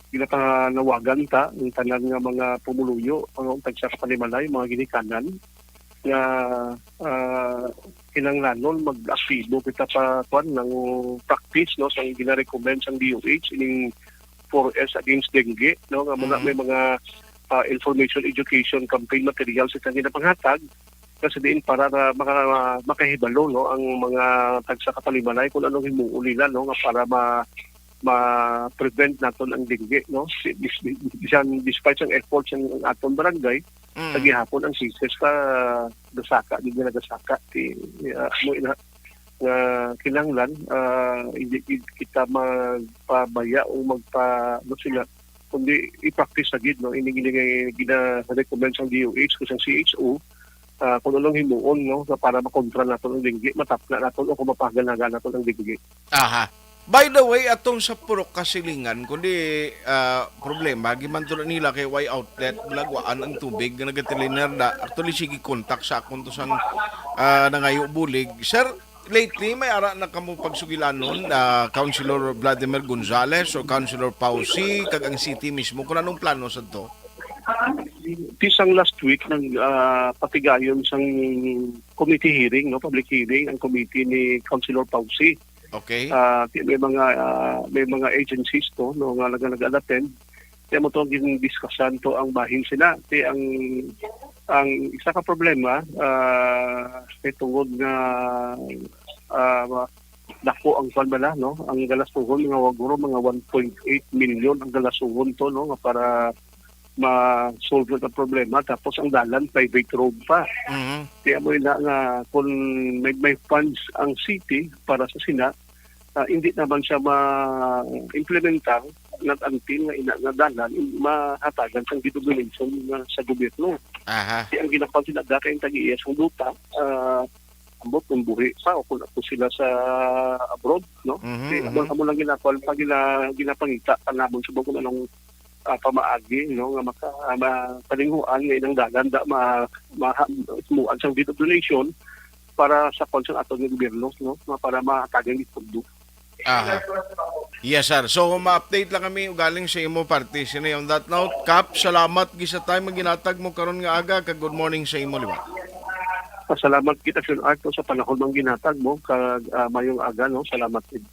ginapanawagan ta ang tanan nga mga pumuluyo, ang tagsa ka panimalay, mga ginikanan, nga, ah, kinahanglanon mag-aktibo kita pa, kwan, nang practice, no, sa gina-recommend sang D O H, ining four S against dengue, no, nga muna Mhm. may mga, ah, information education campaign materials itang ginapanghatag, kasi diin para na maka-, makahibalo, no, ang mga tagsa ka panimalay kung anong himuon nila, no, nga para ma-, ma-prevent naton ang dengue, no. Si-, bis-, bisan despite ang efforts ang, ang aton barangay, Mm. sa gihapon ang cases ka gasaka, di na nagasaka. Ti, ah, mo ina-, nga kinahanglan, ah, hindi gid kita magpabaya o magpa-, ano sila, kundi i-practice na gid, no? Ini, ini nga gina-recommend sang D O H kag sang C H O, ah, kung anong himuon, no, nga para makontra naton ang dengue, matapna naton o kung mapahaganagan naton ang dengue. Aha. By the way, atong sa Purok Kasilingan, kundi, ah, problema, gimantulan nila kay way outlet, bulagwaan ang tubig nga nagateliner na. Actually, sige contact sa akon to sang, ah, nangayo bulig. Sir, lately, may ara na kamo pagsugilanon, ah, Councilor Vladimir Gonzales o Councilor Pausi, kag ang city mismo, kung anong plano sa to? Ti sang last week, nag, ah, patigayon sang committee hearing, no, public hearing, ang committee ni Councilor Pausi. Okay. Ah, ti may mga, ah, may mga agencies to, no, nga naga-, nag-attend. Kaya mo to gindiskusyonan to ang bahin sila. Ti ang, ang isa ka problema, ah, kay tungod nga, ah, dako ang kwan bala, no? Ang galastuhon, mga waguro, mga one point eight million ang galastuhon to, no? Nga para ma-solve ang problema. Tapos ang dalan, private road pa. Mhm. Kaya mo na nga, kung may, may funds ang city para sa sina, ah, hindi naman siya ma-implementar, not until nga ina nga dalan, in-, mahatagan sang denomination nga sa gobyerno. Aha. Kaya ang ginapang sila dati ang tag-iya sang duta, ah, ambot kung buhi pa o kung ako sila sa abroad, no? Mhm, Kaya amo, mhm. amo lang ginapang, pag gina-, ginapangita pa namon subong kung anong, ah, pamaagi, no, nga maka-, ah, ma-, palinguan nga inang dalan da ma-, ma-, muan sang deed of donation para sa kwan sang aton nga gobyerno, no, nga para mahatagan ni pondo. Aha. Yes, sir. So, ma-update lang kami ugaling sa imo parte. Sini on that note, Kap, salamat gid sa time nga ginatag mo karon nga aga, kag good morning sa imo liwat. Pasalamat kita, Sir Arto, sa panahon nga ginatag mo, kag, ah, mayong aga, no? Salamat gid.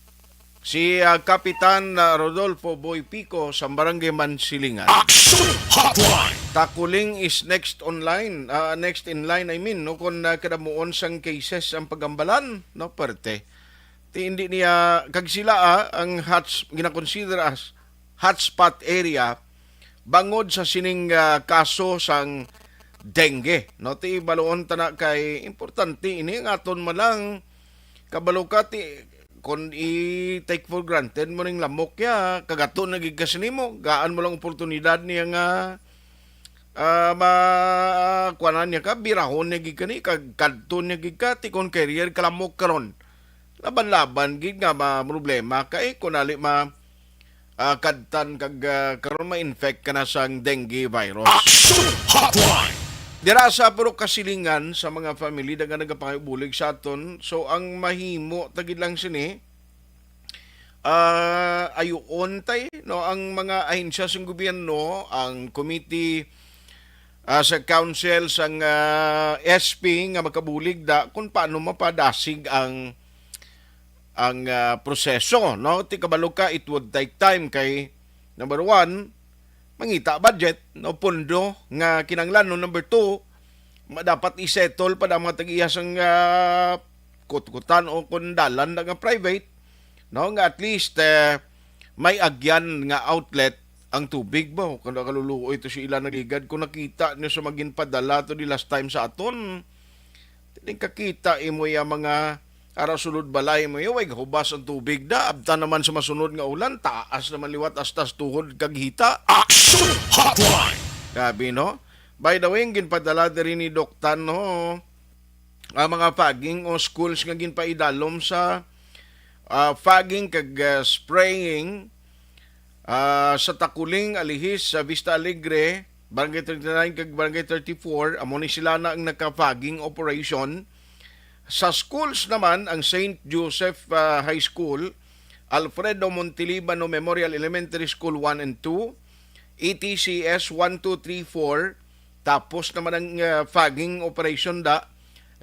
Si, ah, Kapitan, ah, Rodolfo Boy Pico sa Barangay Mansilingan. Action Hotline. Takuling is next online, ah, next in line, I mean, no, kung, ah, kadamuon sang cases ang pagambalan, no, perte. Ti hindi niya, kag sila, ah, ang hots-, ginakonsider as hotspot area bangod sa sining, ah, kaso sang dengue, no? Ti baluon ta na kay importante ini nga aton man lang kabalo ka ti kon i-take for granted mo ning lamok ya, kagato na gid kasi nimo, gaan mo lang oportunidad niya nga, ah, ma-, kuanan niya ka, birahon niya gid ka ni, kag kadto niya gid ka, ti kon carrier ka lamok karon. Laban-laban gid nga ma-, problema kay kun ali ma-, ah, kadtan kag, ah, karon ma-infect ka na sang dengue virus. Action Hotline. Dira sa Purok Kasilingan sa mga family daghan nagapangayo bulig sa aton. So ang mahimo ta gid lang sini, ah, ayuon tay, no, ang mga ahensya sang gobyerno, ang committee, ah, sa council, sang, ah, S P nga makabulig da kung paano mapadasig ang ang, ah, proseso, no? Ti kabalo ka, it would take time kay, number one, mangita budget, no? Pondo nga kinahanglan, no? Number two, ma-, dapat i-settle pa ang mga tag-iya sang, ah, kutkutan o kung dalan na nga private, no? Nga at least, eh, may agyan nga outlet ang tubig ba? Kung nakaluluoy to si ila naligad, kung nakita niyo sa magin padala to di last time sa aton, Tining kakita imo ya mga ara sulod balay mo ya, way gahubas ang tubig da. Abtan naman sa masunod nga ulan, taas naman liwat hasta sa tuhod kag hita. Action Hotline! Grabe, no? By the way, ang ginpadala diri ni Doktan, no? Ang mga fogging o schools nga ginpaidalom sa, ah, fogging kag, ah, spraying, Ah, sa Taculing, Alihis, sa Vista Alegre, Barangay thirty-nine kag Barangay thirty-four, amo ni sila na ang naka-fogging operation. Sa schools naman, ang Saint Joseph, ah, High School, Alfredo Montelibano Memorial Elementary School one and two, E T C S one, two, three, four, tapos naman ang, ah, fogging operation da.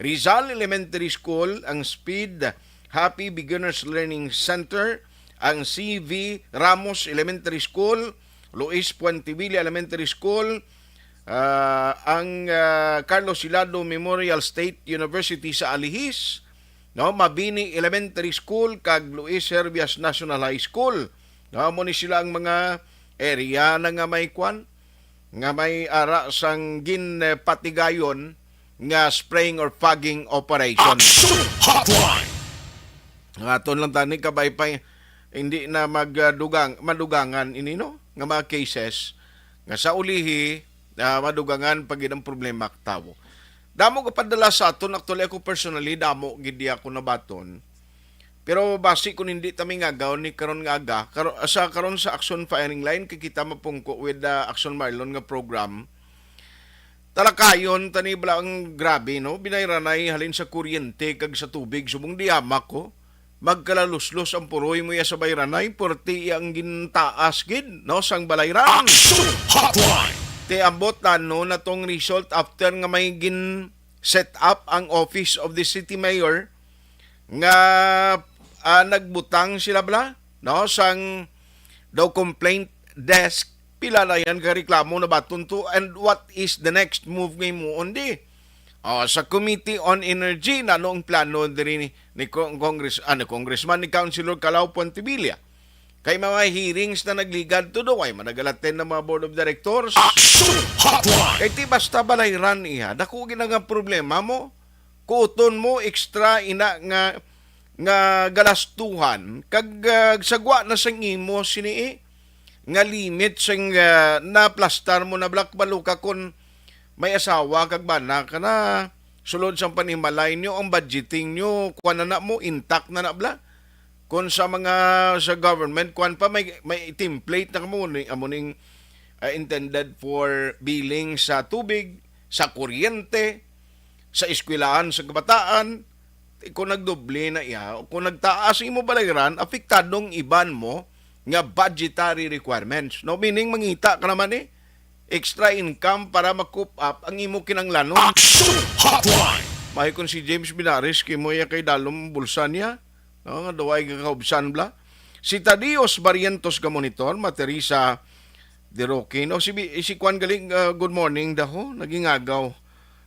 Rizal Elementary School, ang SPEED, Happy Beginners Learning Center, ang C V Ramos Elementary School, Luis Puentevilla Elementary School, ah, ang, ah, Carlos Hilado Memorial State University sa Alihis, no, Mabini Elementary School, kag Luis Herbias National High School. No, amo ni sila ang mga area na nga may kwan, nga may ara sang ginpatigayon nga spraying or fogging operation. Action Hotline! Nga aton lang tani, kabay pa, hindi na magdugang, madugangan ini, no? Nga mga cases nga sa ulihi, ah, madugangan pa gid ang problema ka tawo. Damo ka padala sa aton. Actually, ako personally, damo gid di ako nabaton. Pero basi kung hindi ta mingagaw ni karon nga aga, karo-, sa karon sa Action Firing Line, kay kita mapungko with the Action Marlon nga program. Talakayon tani bala ang grabe, no? Binayranay halin sa kuryente kag sa tubig, subong di amak ko. Magkalaluslos ang puroy mo iya sa bayranay, puwerte iya ang gintaas gid, no, sang balayran. Action Hotline! Te, ambot na, no, na tong result after nga may gin set up ang Office of the City Mayor nga, ah, nagbutang sila bala, no, sang daw complaint desk. Pila na yan ka reklamo na baton to, and what is the next move nga himuon di? Oh, sa Committee on Energy, nano ang plano diri ni, ni Con-, Congress, ah, ni Congressman, ni Councilor Calao Pontevilla? Kay mga hearings na nagligad to do, ay managalaten ng mga board of directors. Action Hotline! Kay ti basta balayran iya, dako gid nga problema mo. Kuton mo extra ina nga, nga galastuhan, kag, ah, sagwa na sang imo sini, eh, nga limit sang, ah, naplastar mo na, black, balo ka kon may asawa kag bana ka na, sulod sang panimalay nyo, ang budgeting nyo, kuwan na na mo, intact na na bala. Kung sa mga, sa government, kuwan pa, may, may template na kamo ni, amo ning, ah, intended for billing sa tubig, sa kuryente, sa eskwelahan sa kabataan. Kung nagdoble na iya, o kung nagtaas ang imo balayran, apektado ang iban mo nga budgetary requirements. No? Meaning, mangita ka naman eh, extra income para ma-coop up ang imo kinanglanon. Action Hotline! May kung si James Binares, kay mo iya kay dalom bulsa niya, no, nga daw ay gakaubsan bla. Si Tadios Barrientos ka monitor, Materisa De Roque, no, si Bi-, si Kwan galing, ah, good morning daho, naging agaw.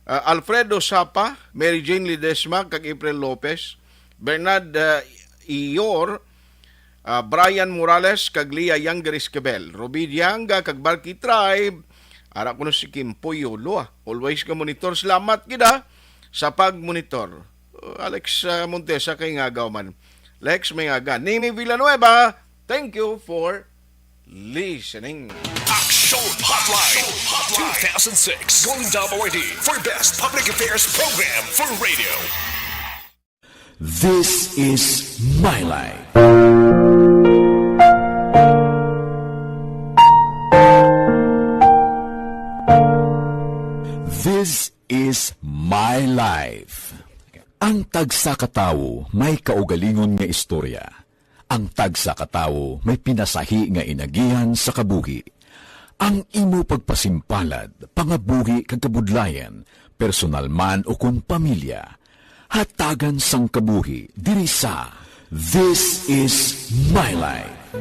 Ah, Alfredo Sapa, Mary Jane Ledesma, kag April Lopez, Bernard, ah, Iyor, ah, Brian Morales, kag Lia Yang Gariscabel, Ruby Dianga, kag Barky Tribe, ara kuno si Kimpoy Yolo, ah. Always ka monitor. Salamat gid, ah, sa pag-monitor. Uh, Alex, ah, Montesa kay ngagaw man. Lex may ngaga. Nini Villanueva, thank you for listening. Action Hotline two thousand six Golden Dove Awardee for Best Public Affairs Program for Radio. This is My Life. This is My Life. Ang tagsa ka tawo may kaugalingon nga istorya. Ang tagsa ka tawo may pinasahi nga inagihan sa kabuhi. Ang imo pagpasimpalad, pangabuhi kag kabudlayan, personal man o kon pamilya, hatagan sang kabuhi diri sa This Is My Life.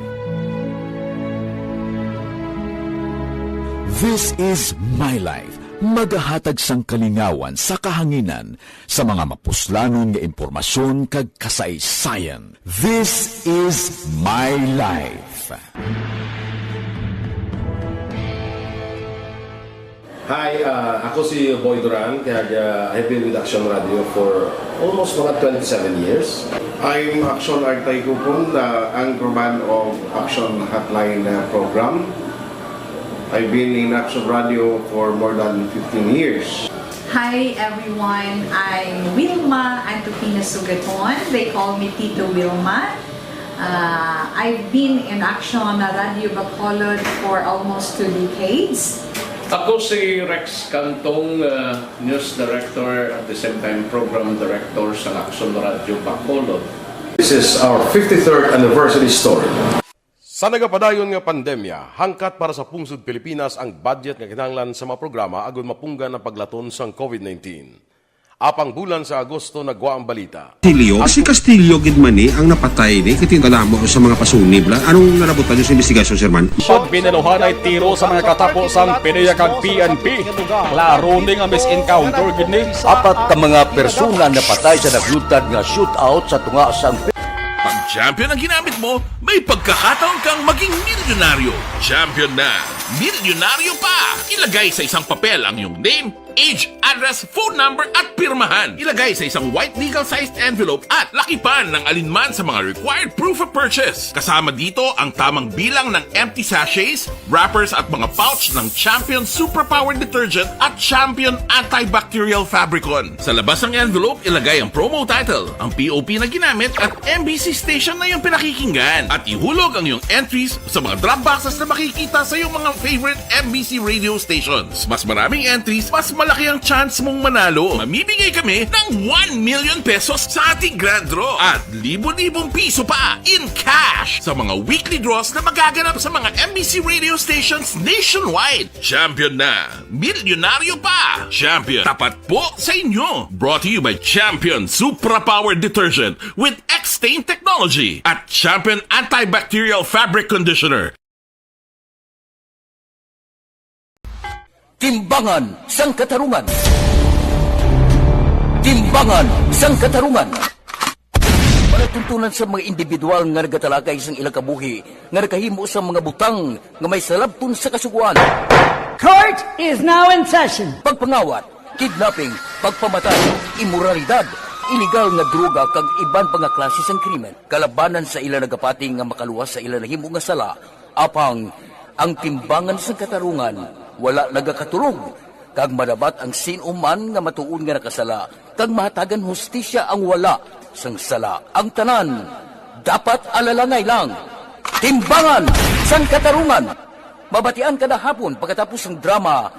This Is My Life, magahatag sang kalingawan sa kahanginan sa mga mapuslanon nga impormasyon kag kasaysayan. This is My Life. Hi, ah, ako si Boy Duran, kag, ah, I've been with Action Radio for almost mga twenty-seven years. I'm Action Artay Kupon, the anchorman of Action Hotline, ah, program. I've been in Action Radio for more than fifteen years. Hi everyone, I'm Wilma Antupina Sugaton. They call me Tito Wilma. Uh, I've been in Aksyon Radyo Bacolod for almost two decades. Ako si Rex Cantong, uh, News Director, at the same time Program Director sa Aksyon Radyo Bacolod. This is our fifty-third anniversary story. Sa nagapadayon nga pandemya, hangkat para sa pungsod Pilipinas ang budget nga kinahanglan sa mga programa agud mapunggan ang paglaton sang COVID nineteen. Apang bulan sa Agosto nagwa ang balita. Castillo, si Castillo gid man ni ang napatay ni, kay tingala mo sa mga pasunib la. Anong nalabutan niyo sa investigasyon, Sir Man? Sud, binaluhanay tiro sa mga katapo sang PDEA kag P N P. Klaro ni nga mis-encounter gid ni. Apat ka mga persona napatay sa nagluntad nga shootout sa tunga sang Pag champion ang ginamit mo, may pagkakataon kang maging milyonaryo. Champion na! Milyonaryo pa! Ilagay sa isang papel ang iyong name, age, address, phone number, at pirmahan. Ilagay sa isang white legal-sized envelope at lakipan ng alinman sa mga required proof of purchase. Kasama dito ang tamang bilang ng empty sachets, wrappers, at mga pouch ng Champion Superpower Detergent at Champion Antibacterial Fabricon. Sa labas ng envelope, ilagay ang promo title, ang P O P na ginamit, at M B C station na iyong pinakikinggan. At ihulog ang iyong entries sa mga drop boxes na makikita sa iyong mga favorite M B C radio stations. Mas maraming entries, mas malaki ang chance mong manalo. Mamimigay kami ng one million pesos sa ating grand draw at libo-libong piso pa in cash sa mga weekly draws na magaganap sa mga M B C radio stations nationwide. Champion na! Milyonaryo pa! Champion, tapat po sa inyo! Brought to you by Champion Supra Power Detergent with X-Stain Technology at Champion Antibacterial Fabric Conditioner. Timbangan sang Katarungan. Timbangan sang Katarungan. Palatuntunan sa mga individual nga nagatalakay sang ilang kabuhi nga nakahimo sa mga butang nga may salabton sa Kasugoan. Court is now in session. Pagpangawat, kidnapping, pagpamatay, imoralidad, iligal nga droga kag iban pa nga klase sang krimen kalabanan sa ila nagapati nga makaluwas sa ila nahimo nga sala. Apang ang timbangan sang katarungan wala nagakatulog, kag madabat ang sin-o man nga matuod nga nakasala, kag mahatagan hustisya ang wala sang sala. Ang tanan dapat alalangay lang. Timbangan sang Katarungan, mabatian kada hapon pagkatapos sang drama,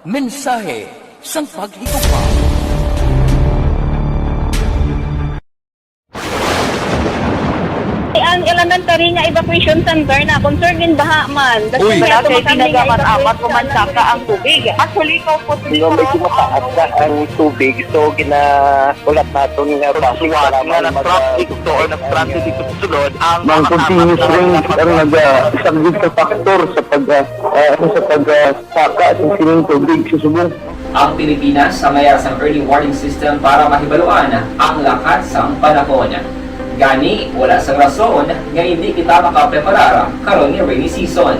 Mensahe sang Paghigugma. Ang elementary nga evacuation center na concerned in baha man. Uy. Wala kay tinaga man, amat ko man saka ang tubig. Actually, ikaw po, Di ba, medyo mataas na ang tubig, so ginahulat naton nga bus para nga mag-, nag-transit to or nag-transit dito sa sulod ang mga continuous rain ang nag-, ah, isa gid ka factor sa pag, ah, ah, ano, sa pag, ah, saka sa sining tubig sa subong. Ang Pilipinas sa mayar sang early warning system para mahibaluan ang lakat sang panahon. Gani, wala sang rason nga indi kita makapreparar karon nga rainy season.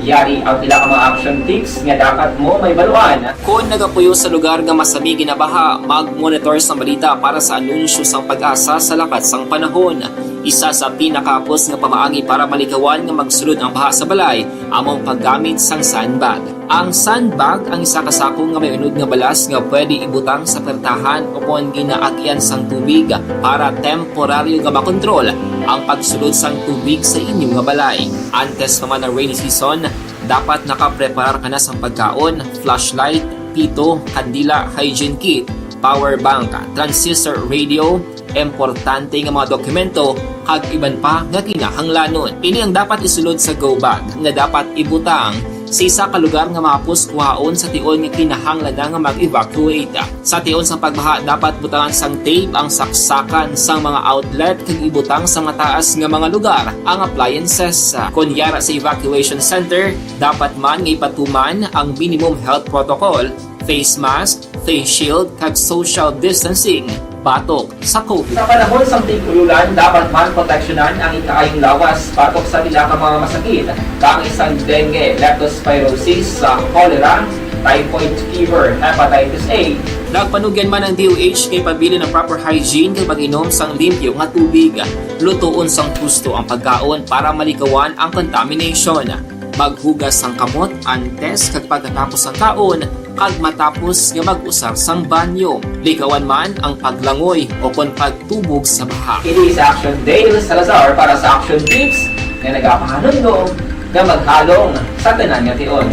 Yari ang pila ka mga action tips nga dapat mo mahibaluan. Kon nagapuyo sa lugar nga masami ginabaha, mag-monitor sang balita para sa anunsyo sang PAGASA sa lakat sang panahon. Isa sa pinakahapos nga pamaagi para malikawan nga magsulod ang baha sa balay amo ang paggamit sang sandbag. Ang sandbag ang isa ka sako nga may unod nga balas nga pwede ibutang sa pertahan ukon ginaagyan sang tubig para temporaryo nga makontrol ang pagsulod sang tubig sa inyo nga balay. Antes pa man ang rainy season, dapat nakapreparar ka na sang pagkaon, flashlight, pito, kandila, hygiene kit, power bank, transistor radio, importante nga mga dokumento, kag iban pa nga kinahanglanon. Ini ang dapat isulod sa go bag nga dapat ibutang sa isa ka lugar nga mahapos kuhaon sa tion nga kinahanglan na nga mag-evacuate. Sa tion sang pagbaha, dapat butangan sang tape ang saksakan sang mga outlet kag ibutang sa mataas nga mga lugar ang appliances. Kon yara sa evacuation center, dapat man nga ipatuman ang minimum health protocol, face mask, face shield, kag social distancing batok sa COVID. Sa panahon sang tig-ululan, dapat man proteksyonan ang ikaayong lawas batok sa pila ka mga masakit, kaangay sang dengue, leptospirosis, sa cholera, typhoid fever, hepatitis A. Nagpanugyan man ang D O H nga ipabilin ang proper hygiene kag pag-inom sang limpyo nga tubig. Lutoon sang husto ang pagkaon para malikawan ang contamination. Maghugas sang kamot antes kag pagkatapos sa kaon, kag matapos nga mag-usar sang banyo. Likawan man ang paglangoy o kon pagtubog sa baha. Ini sa Action Dale Salazar para sa Action Tips nga nagapahanumdom nga maghalong sa tanan nga tion.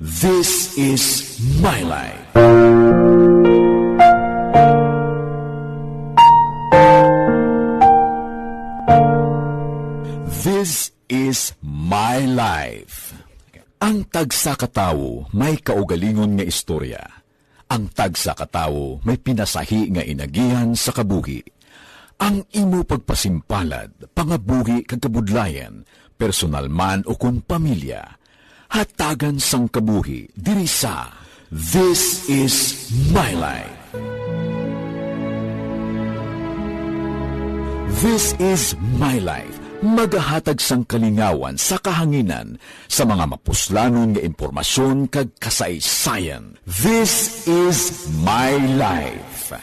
This is my life. This is my life. Ang tagsa ka tawo may kaugalingon nga istorya. Ang tagsa ka tawo may pinasahi nga inagihan sa kabuhi. Ang imo pagpasimpalad, pangabuhi kag kabudlayan, personal man o kon pamilya, hatagan sang kabuhi diri sa This is My Life. This is My Life, magahatag sang kalingawan sa kahanginan sa mga mapuslanon nga impormasyon kag kasaysayan. This is My Life.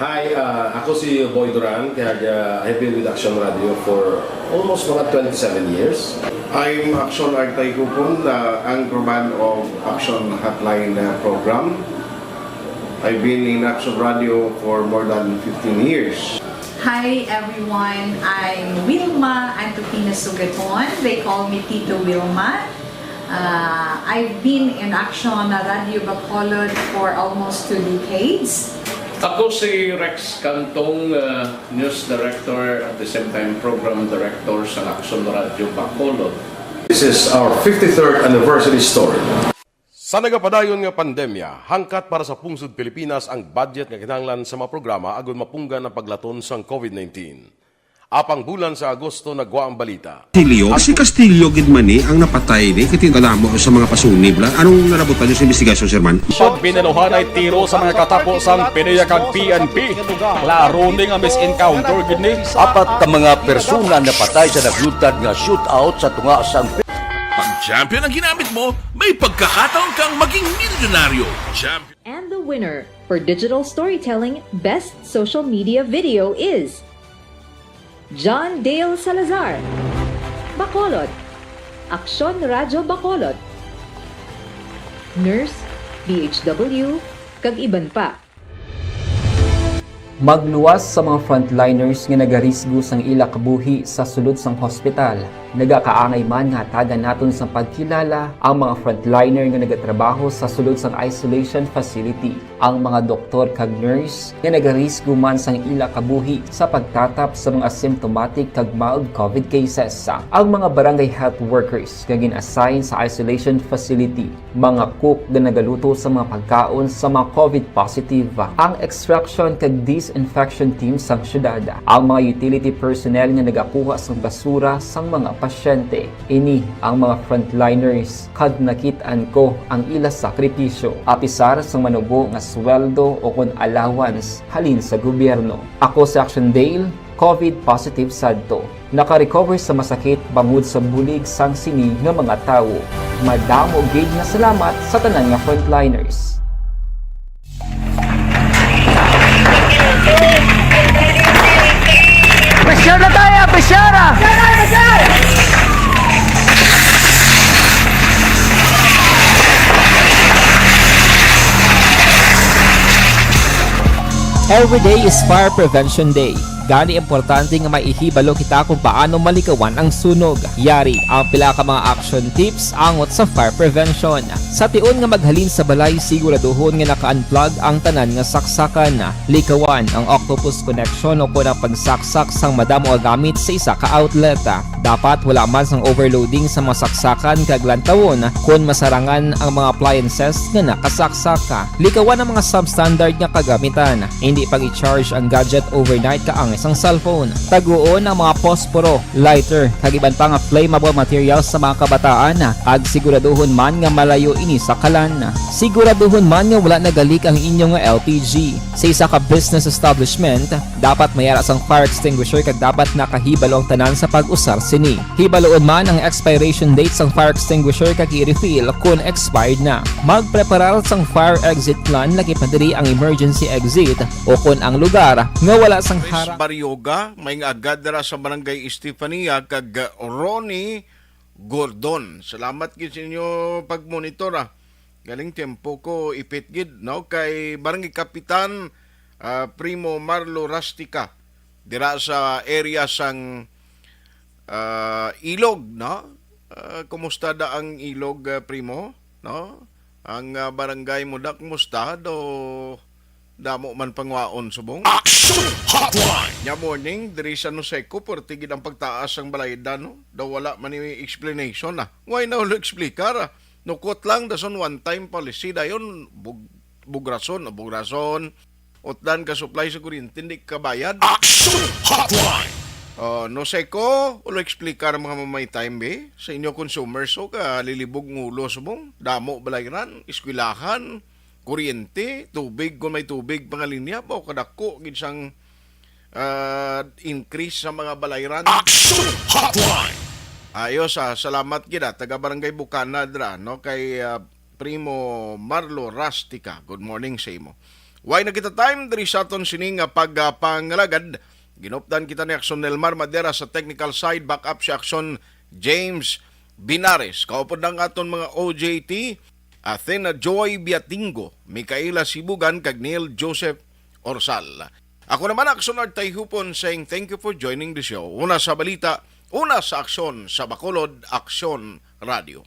Hi, uh, ako si Boy Duran, kag uh, I've been with Action Radio for almost mga twenty-seven years. I'm Action Artay Kupon, the anchorman of Action Hotline uh, program. I've been in Action Radio for more than fifteen years. Hi everyone, I'm Wilma Antupina Sugaton. They call me Tito Wilma. Uh, I've been in Action Radio Bacolod for almost two decades. Ako si Rex Cantong, uh, News Director at the same time Program Director sa Action Radio Bacolod. This is our fifty-third anniversary story. Sa nagapadayon nga pandemya, hangkat para sa pungsod Pilipinas ang budget nga kinahanglan sa mga programa agud mapunggan ang paglaton sang COVID nineteen. Apang bulan sa Agosto nagwa ang balita. Castillo? Si Castillo gid man ni ang napatay ni kay kadamo sa mga pasunib la. Anong narabutan niyo sa investigasyon, Sir Man? Pag binanuhanay tiro sa mga katapo sang PDEA kag P N P. Klaro ni nga mis-encounter gid ni. Apat ka mga persona napatay sa naglutad nga shootout sa tunga sang Pag champion ang ginamit mo, may pagkakataon kang maging milyonaryo. Champion. And the winner for digital storytelling best social media video is John Dale Salazar, Bacolod, Aksyon Radyo Bacolod, Nurse, D H W, kag iban pa. Magluwas sa mga frontliners nga nagarisgo sang ila kabuhi sa sulod sang hospital. Nagakaangay man nga hatagan naton sang pagkilala ang mga frontliner nga nagatrabaho sa sulod sang isolation facility, ang mga doktor kag nurse nga nagarisgo man sang ila kabuhi sa pagtatap sa mga asymptomatic kag mild COVID cases, ang mga barangay health workers nga gin-assign sa isolation facility, mga cook nga nagaluto sa mga pagkaon sa mga COVID positive, ang extraction kag disinfection team sang syudad, ang mga utility personnel nga nagakuha sang basura sang mga pasyente. Ini ang mga frontliners kag nakit-an ko ang ila sakripisyo, apisar sang manubo nga sweldo o kon allowance halin sa gobyerno. Ako si Action Dale, COVID positive sadto. Naka-recover sa masakit bangod sa bulig sang sini nga mga tawo. Madamo gid nga salamat sa tanan nga frontliners. Pressure na tayo! Pressure! Every day is Fire Prevention Day. Gani importante nga may ihibalo kita kung paano malikawan ang sunog. Yari ang pila ka mga action tips angot sa fire prevention. Sa tion nga maghalin sa balay, siguraduhon nga naka-unplug ang tanan nga saksakan. Likawan ang octopus connection o kon ang pagsaksak sang madamo nga gamit sa isa ka outlet. Dapat wala man sang overloading sa mga saksakan kag lantawon kon masarangan ang mga appliances nga nakasaksak. Likawan ang mga substandard nga kagamitan. Hindi pag-i-charge ang gadget overnight kaang Isang cellphone. Taguon ang mga posporo, lighter, kag iban pa nga flammable materials sa mga kabataan, kag siguraduhon man nga malayo ini sa kalan. Siguraduhon man nga wala nagalik ang inyong L P G. Sa isa ka business establishment, dapat may ara sang fire extinguisher kag dapat nakahibalo ang tanan sa pag-usar sini. Hibaluon man ang expiration date sang fire extinguisher kag i-refill kon expired na. Magpreparar sang fire exit plan, lakip na diri ang emergency exit o kon ang lugar nga wala sang Chris harang. Baryoga, may nga agad dira sa Barangay Estefania, kag Ronnie Gordon. Salamat gid sa inyo pagmonitor, ah. Galing tempo ko ipit gid, no? Kay Barangay Kapitan, ah, Primo Marlo Rustica, dira sa area sang, ah, Ilog, no? Ah, kumusta da ang Ilog, ah, Primo? No? Ang, ah, barangay mo da, kumusta? Do damo man pangwaon subong? Action Hotline! Nya morning, diri sa Noseco, perti gid ang pagtaas ang balayda, no? Daw wala man ni explanation, ah. Why na ulo explicar, ah? Nukot lang, dason one time policy, dayon bug-, bugrason, o bugrason. Utdan ka supply sa kuryente, hindi ka bayad. Action Hotline! Oh, Noseco, ulo explicar mga mamay time, be. Sa inyo consumers, so ka lilibog ng ulo subong. Damo balayran, eskwelahan, kuryente, tubig, kung may tubig, pangalinya, ba, o kadako, gid sang, ah, increase sa mga balayran. Action Hotline! Ayos, ah, salamat gid, ah, taga Barangay Bukana dra, no, kay, ah, Primo Marlo Rustica. Good morning sa imo. Way na kita time diri sa aton sining nga pagpangalagad. Ginupdan kita ni Action Nelmar Madera sa technical side, back up si Action James Binares. Kaupod ang aton mga O J T, Athena Joy Biatingo, Micaela Sibugan, kag Neil Joseph Orsal. Ako naman, Action Art Tayhupon, saying thank you for joining the show. Una sa balita, una sa aksyon, sa Bacolod, Aksyon Radio.